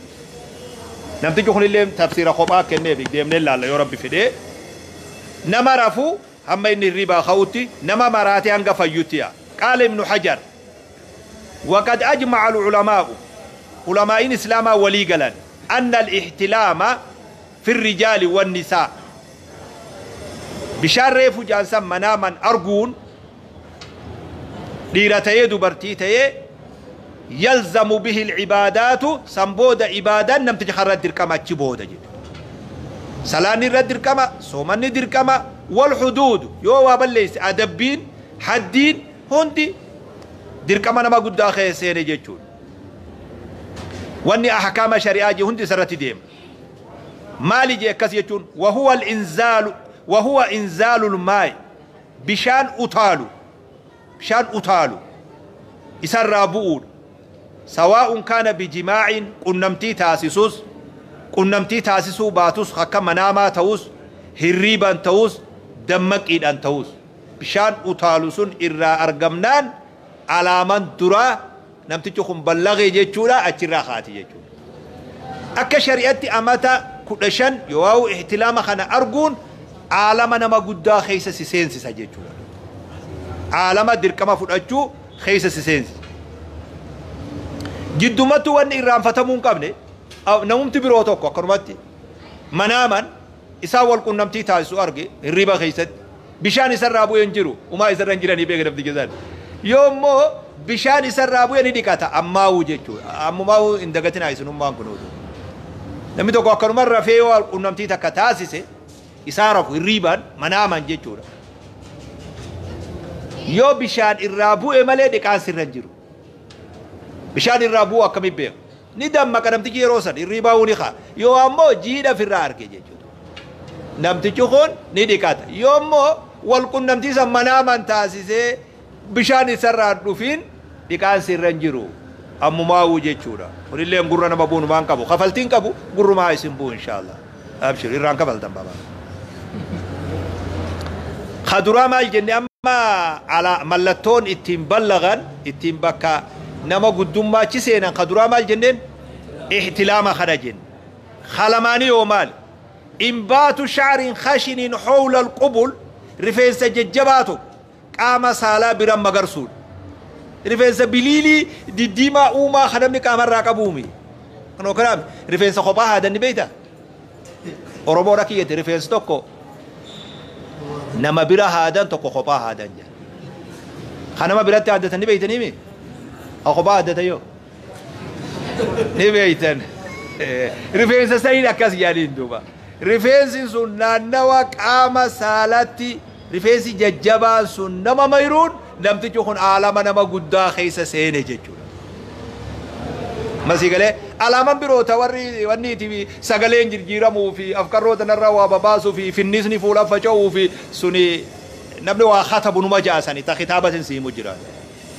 Namtichi kunillee tafsiira kophaa kenneef, deemnee laalla yoo Rabbi fedhee. Nama rafu hamma inni hirribaa ka'utti, nama maraatee hanga fayyutti yaa. قال ابن حجر: وقد أجمع العلماء, علماء إسلاما ولي قالن, أن الاحتلام في الرجال والنساء, bishaan reefu jaansan manaaman arguun dhiira ta'ee dubartii ta'ee, يلزم به العبادات, san booda ibaadaan namticha karra dirqama achi booda jedhu. Salaanni irra dirqama, soomanni dirqama, والحدود, yoo waa balleesse adabbiin haddiin hundi dirqama nama guddaa keessa seene jechuudha. Wanni ahkaama shari'aa je hundi isarratti deema. Maali je akkas jechuun? وهو الإنزال وهو إنزال الماء, bishaan utaalu, bishaan utaalu isarraa bu'uudha. سواء كان بجماع, qunnamtii taasisus, qunnamtii taasisuu baatus, akka manaamaa ta'us, hirriiban ta'us, dammaqiidhaan ta'us, bishaan utaalu sun irraa argamnaan alaaman duraa namtichi kun ballagee jechuudha, achirraa kaati jechuudha. Akka shari'atti amata 15 yoo ihtilaama kana arguun aalama nama guddaa keessa si seensisa jechuudha. Aalama dirqama fudhachuu keessa si seensi. Jiddumattuu wanni irraanfatamuu hin qabne, namumti biroo tokko akkanumatti manaaman isaan wal qunnamtii taasisu arge hirriba keessatti, bishaan isarraa bu'ee hin jiru, umaa isarra hin jiranii beeka namticha san. Yoo immoo bishaan isarraa bu'e ni dhiqata ammaawuu jechuudha. Ammumaawuu hin dagatinaa isinummaan kun oduu. Namni tokko akkanuma rafee yoo wal qunnamtii takka taasise, isaa rafu hirriibaan manaaman jechuudha. Yoo bishaan irraa bu'e malee dhiqaan sirra hin jiru. Bishaan irraa bu'u akkamitti beeka? Ni dammaqa namtichi yeroo san hirriibaa ni ka'a. Yoo ammoo jiidha ofirraa arge jechuudha. Namtichi kun ni dhiqata. Yoo immoo wal qunnamtii san manaaman taasisee bishaan isarraa dhufin, dhiqaan sirra hin jiru. Ammumaawuu jechuudha. Kunillee gurra nama bu'uun waan qabu. Kafaltiin qabu gurrumaa isin bu'u inshaallah. Abshir, irraan kafaltan baba. Kaduraa maal jenne amma? Ala mallattoon ittiin ballagan, ittiin bakka nama guddummaa seenan, kaduraa maal jenneen? Ihtilaama kana jenne. Kalamaanii yoo maal? إنبات شعر خشن حول القبل, rifeensa jajjabaa tokko qaama saalaa biran magarsuudha. Rifeensa biliilii diddiimaa uumaa kan namni qaamarraa qabuumi. Kanoo kanaaf rifeensa kophaa haadanni beeyta. Oromoon akka iyyate rifeensa tokko nama bira haadan, tokko kophaa haadan jedha. Kan nama biratti haaddatan ni beeytanii? Ha kophaa haaddatan yoo ni beeytan. Rifeensa saniin akkas jedhaniin duuba. Rifeensi sun naannawa qaama saalatti rifeensi jajjabaan sun nama mayruun, namtichi kun aalama nama guddaa keessa seene jechuudha. Masii galee alaaman biroota warri wanni itti sagaleen jijjiiramuu fi afkarroota narraa waa babaasuu fi finnisni fuula faca'uu fi suni namni waa katabu numa jaasani ta kitaabatin siimu jira.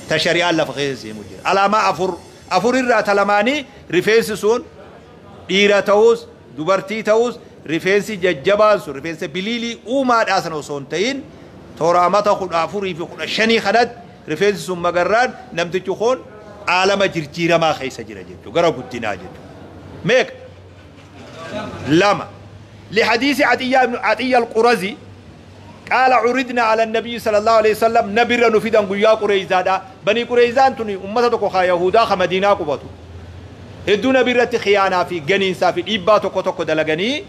Ta shari'aan lafa keessa siimu jira. Alaamaa afur afur irraa ta lamaanii, rifeensi sun dhiira ta'us dubartii ta'us, rifeensi jajjabaan sun rifeensa biliilii uumaadhaa sana osoo hin ta'in, toora amata 14 fi 15 kanatti rifeensi sun magarraan, namtichi kun aalama jirjiiramaa keessa jira jechuudha, gara guddinaa jechuudha. Meeqa? Lama. لحديث عطية بن عطية القرزي قال عرضنا على النبي صلى الله عليه وسلم, نبي نفيدان قيا قريزا. بني قريزان تني أمة tokko خا يهودا خا مدينة قبطو hedduu nabi irratti khiyaanaa fi ganiinsaa fi dhiibbaa tokko tokko dalaganii,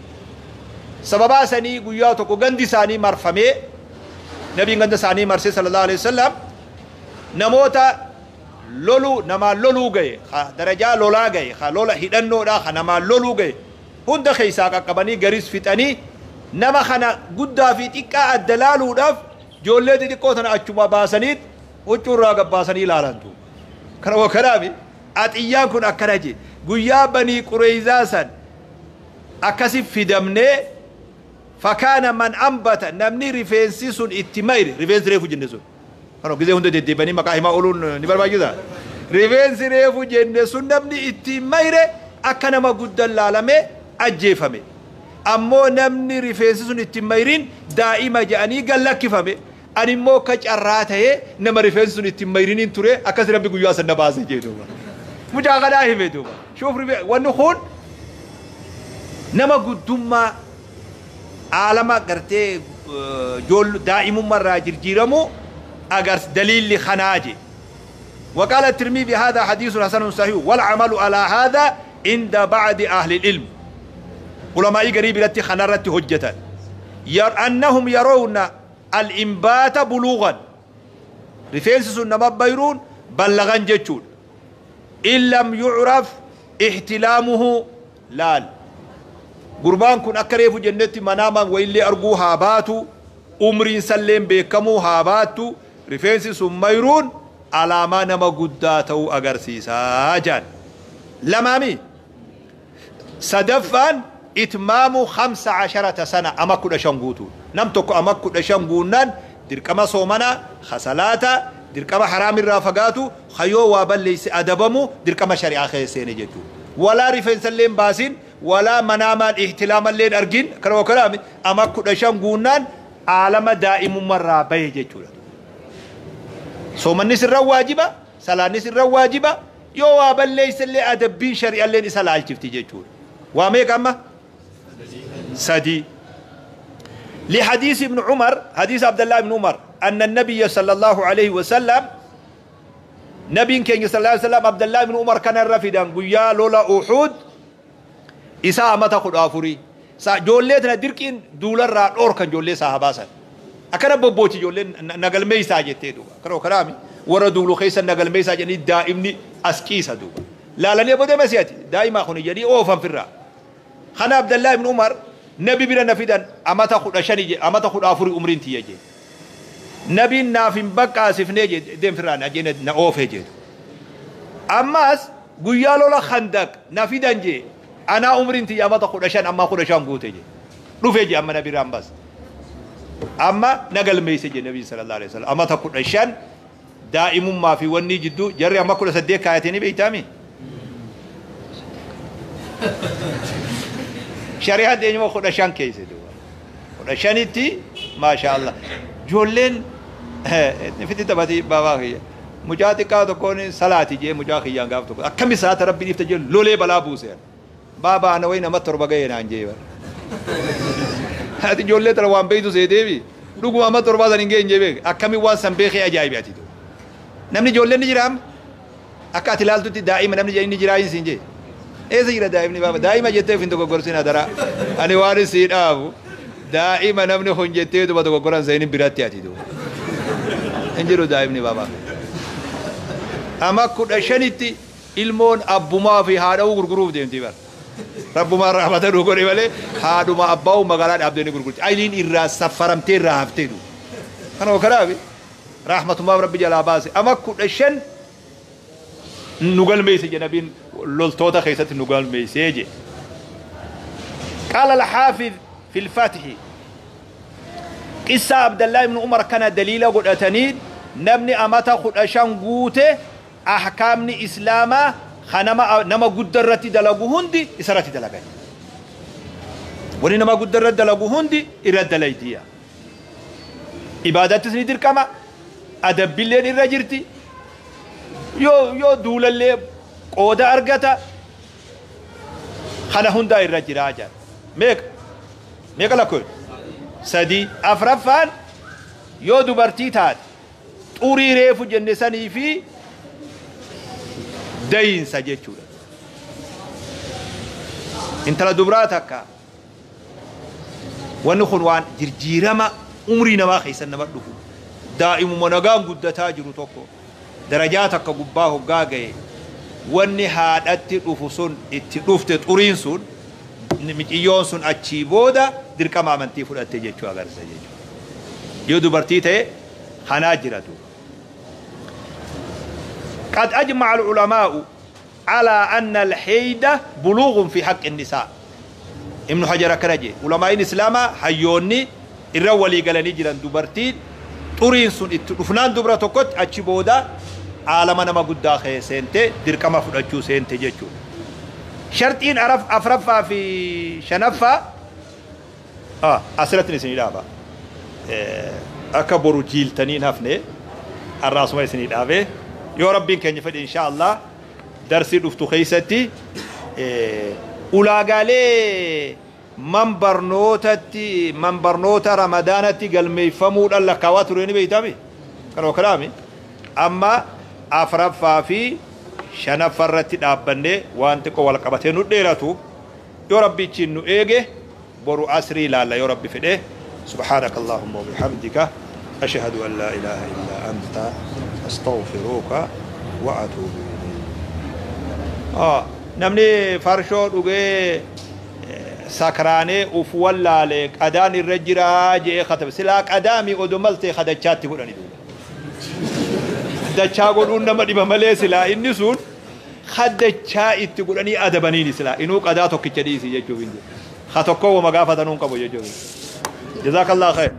sababaa sanii guyyaa tokko gandi isaanii marfamee, nabiin ganda isaanii marsee صلى الله عليه وسلم, namoota loluu namaan loluu gaye, darajaa lolaa gaye, ka lola hidhannoodha, ka namaan loluu gaye hunda keessaa qaqqabanii garis fixanii, nama kana guddaa fi xiqqaa adda laaluudhaaf ijoollee xixiqqoo tana achuma baasaniit huccuurraa gabbaasanii ilaalantu. Kana wakanaafi Axiyyaan kun akkana je: guyyaa Banii Qureeyzaa san akkasi fidamnee, فكان من أنبت, namni rifeensi sun itti mayre, rifeensi reefu jenne sun, kanoo gizee hunda deddeebanii maqaa himaa ooluun ni barbaachisa, rifeensi reefu jenne sun namni itti mayre akka nama guddan laalamee ajjeefame. Ammoo namni rifeensi sun itti mayrin daa'ima jedhanii gallakkifame. Ani immoo akka carraa ta'ee nama rifeensi sun itti mayriniin ture. Akkas Rabbi guyyaa san na baase jee duuba. Mucaa kanaa hime duuba. Shuuf, wanni kun nama guddummaa aalama gartee daa'imummaa irraa jirjiiramu agars daliilli kanaa je. وقال الترمذي هذا حديث حسن صحيح والعمل على هذا عند بعض أهل العلم. علماء قريب التي خنرت حجة أنهم يرون الإنبات بلوغا, rifeensi sun nama bayruun ballagan jechuudha. إن لم يعرف احتلامه. Laal, gurbaan kun akka reefu jennetti manaamaan wayillee arguu haa baatu, umriin salleen beekamuu haa baattu, rifeensi sun mayruun alaamaa nama guddaa ta'uu agarsiisaa jaan. Lamaami. Sadaffaan إتمام 15 سنة, ama 15 guutuu. Nam tokko ama 15 guunnaan dirqama soomanaa, khasalaata, dirqama haraamirraa fagaatu, hayoo waa balleeyse adabamu, dirqama shari'aa keessa seene jechuudha. Walaa rifeensallee hin baasin, walaa manaamaan ihtilaamallee argin, kana kanaami ama 15 guunnaan aalama daa'imummarraa bahe jechuudha. Soomanni sirra waajiba, salaanni sirra waajiba, yoo waa balleeysellee adabbiin shari'alleen isa laalchifti jechuudha. Waa meeqa amma? Sadi. لحديث ابن عمر, حديث عبد الله بن عمر. أن النبي صلى الله عليه وسلم نبي كان صلى الله عليه وسلم عبد الله بن عمر كان رافدا قيا لولا أحد إساء متى خد أفوري جولتنا دركين دولار را أوركن جولة صحابة أكنا ببوتي جولة نقل ميسا جتة دوبا كرو كرامي ورا دولو خيسا نقل ميسا جني دائمني أسكيسا دوبا لا لن يبدأ مسياتي دائما خوني جدي أوفن في الرا خنا عبد الله بن عمر نبي بلا نفيدا أما تأخذ أشاني أما تأخذ أفوري عمرين تيجي نبي نافين بقى سفني دم فران أجينا نأوف جد أماس قيالو لا خندق نفيدا جي أنا عمرين تيجي أما تأخذ أشان أما أخذ أشان قوت جي رفيجي أما نبي رامبس أما نقل ميسج النبي صلى الله عليه وسلم أما تأخذ أشان دائم ما في وني جدو جري أما كل صديق كايتني بيتامي شريعة ديني خد أشان كيس دوا خد أشان تي ما شاء الله جولين نفتي تباتي بابا هي مجاتي كادو كوني صلاتي جي مجاخي يانغاف تو أكمل صلاة ربي نفتجي لولي بلا بوسير بابا أنا وين ما تربى جاي نانجي هذه جولة ترى وان بيتو سيدي لوكو ما تربى زنينجي نجيبه أكمل وان سنبخي أجايب ياتي دو نمني جولة نجرام أكاتي لالتو تي دائما نمني جاي نجراين سينجي إيه زيرا دائما بابا دائما جتة فين تو كورسين هذا أنا وارث سيد أبو دائما نمني خون جتة تو بدو كوران زيني براتي أتي دو إنجلو دائما بابا أما كل أشانيتي إلمون أبو ما في هذا وغرغروف ديم تبر رب ما رحمة روكوري وله هذا ما أباه مغالات عبدني غرغروف أيلين إرا سفرم تير رافتي دو أنا وكرابي رحمة الله ربي جل باسي أما كل أشان نقول ميسي جنبين لولتوتا خيسة نقول ميسيجي قال الحافظ في الفاتح قصة عبد الله بن عمر كان دليلا قد أتنيد نبني أمتا خد أشان قوته أحكامني إسلاما خنما نما قدرتي دلقو هندي إسرتي دلقاني وني نما قدرت دلقو هندي إرد دليتيا إبادة سندير كما أدب بالليل إرجرتي يو يو دول اللي قودا أرجتا خنا هندا إرجع ميك ميك لكل سدي أفرفان يو دبرتي تات طوري ريفو جنساني في دين سجيتشورا انت لا دبراتك ونخن جرجيرما عمري ما خيسن نمدفو دائم منغان قد تاجر توكو درجاتك قباه قاقي واني هادت رفسون اتلفت طورين سون مجيون سون اتشيبودا دركما منتي فلات جيتشو اغرسا جيتشو يو دبرتي تي خناجرتو قد أجمع العلماء على أن الحيدة بلوغ في حق النساء. ابن حجر كرجي علماء الإسلام حيوني الرولي قال نجرا دبرتين طورين سون اتلفنان دبرتو كت اتشيبودا عالم نما قد سنتي دركما فدچو سنتي جچو شرطين عرف افرفا في شنفا اسرتني سني اكبر جيل تنين هفني الراس ما سني دابه يا ربي كان يفد ان شاء الله درسي دفتو خيستي ولاغالي من برنوتتي من برنوتا رمضانتي قال ميفمو الله كواتريني بيتامي كانوا كلامي اما أفرفا في شنفرت دابني وانتكو والقبتين نديرتو يا ربي تشنو ايجي برو أسري لا لا يا ربي فده سبحانك اللهم وبحمدك أشهد أن لا إله إلا أنت أستغفرك وأتوب إليك. نمني فرشو دوغي سكراني وفولا لك أداني الرجرا جي ختم سلاك أدامي ودملتي خدشاتي قراني دولا dachaa godhuun nama dhiba malee silaa inni sun haddachaa itti godhanii adabaniini silaa inuu qadaa tokkicha dhiisi jechuuf hin jiru. Ha tokko wama gaafatanuun qabu jechuuf. Jazaakallahu khayr.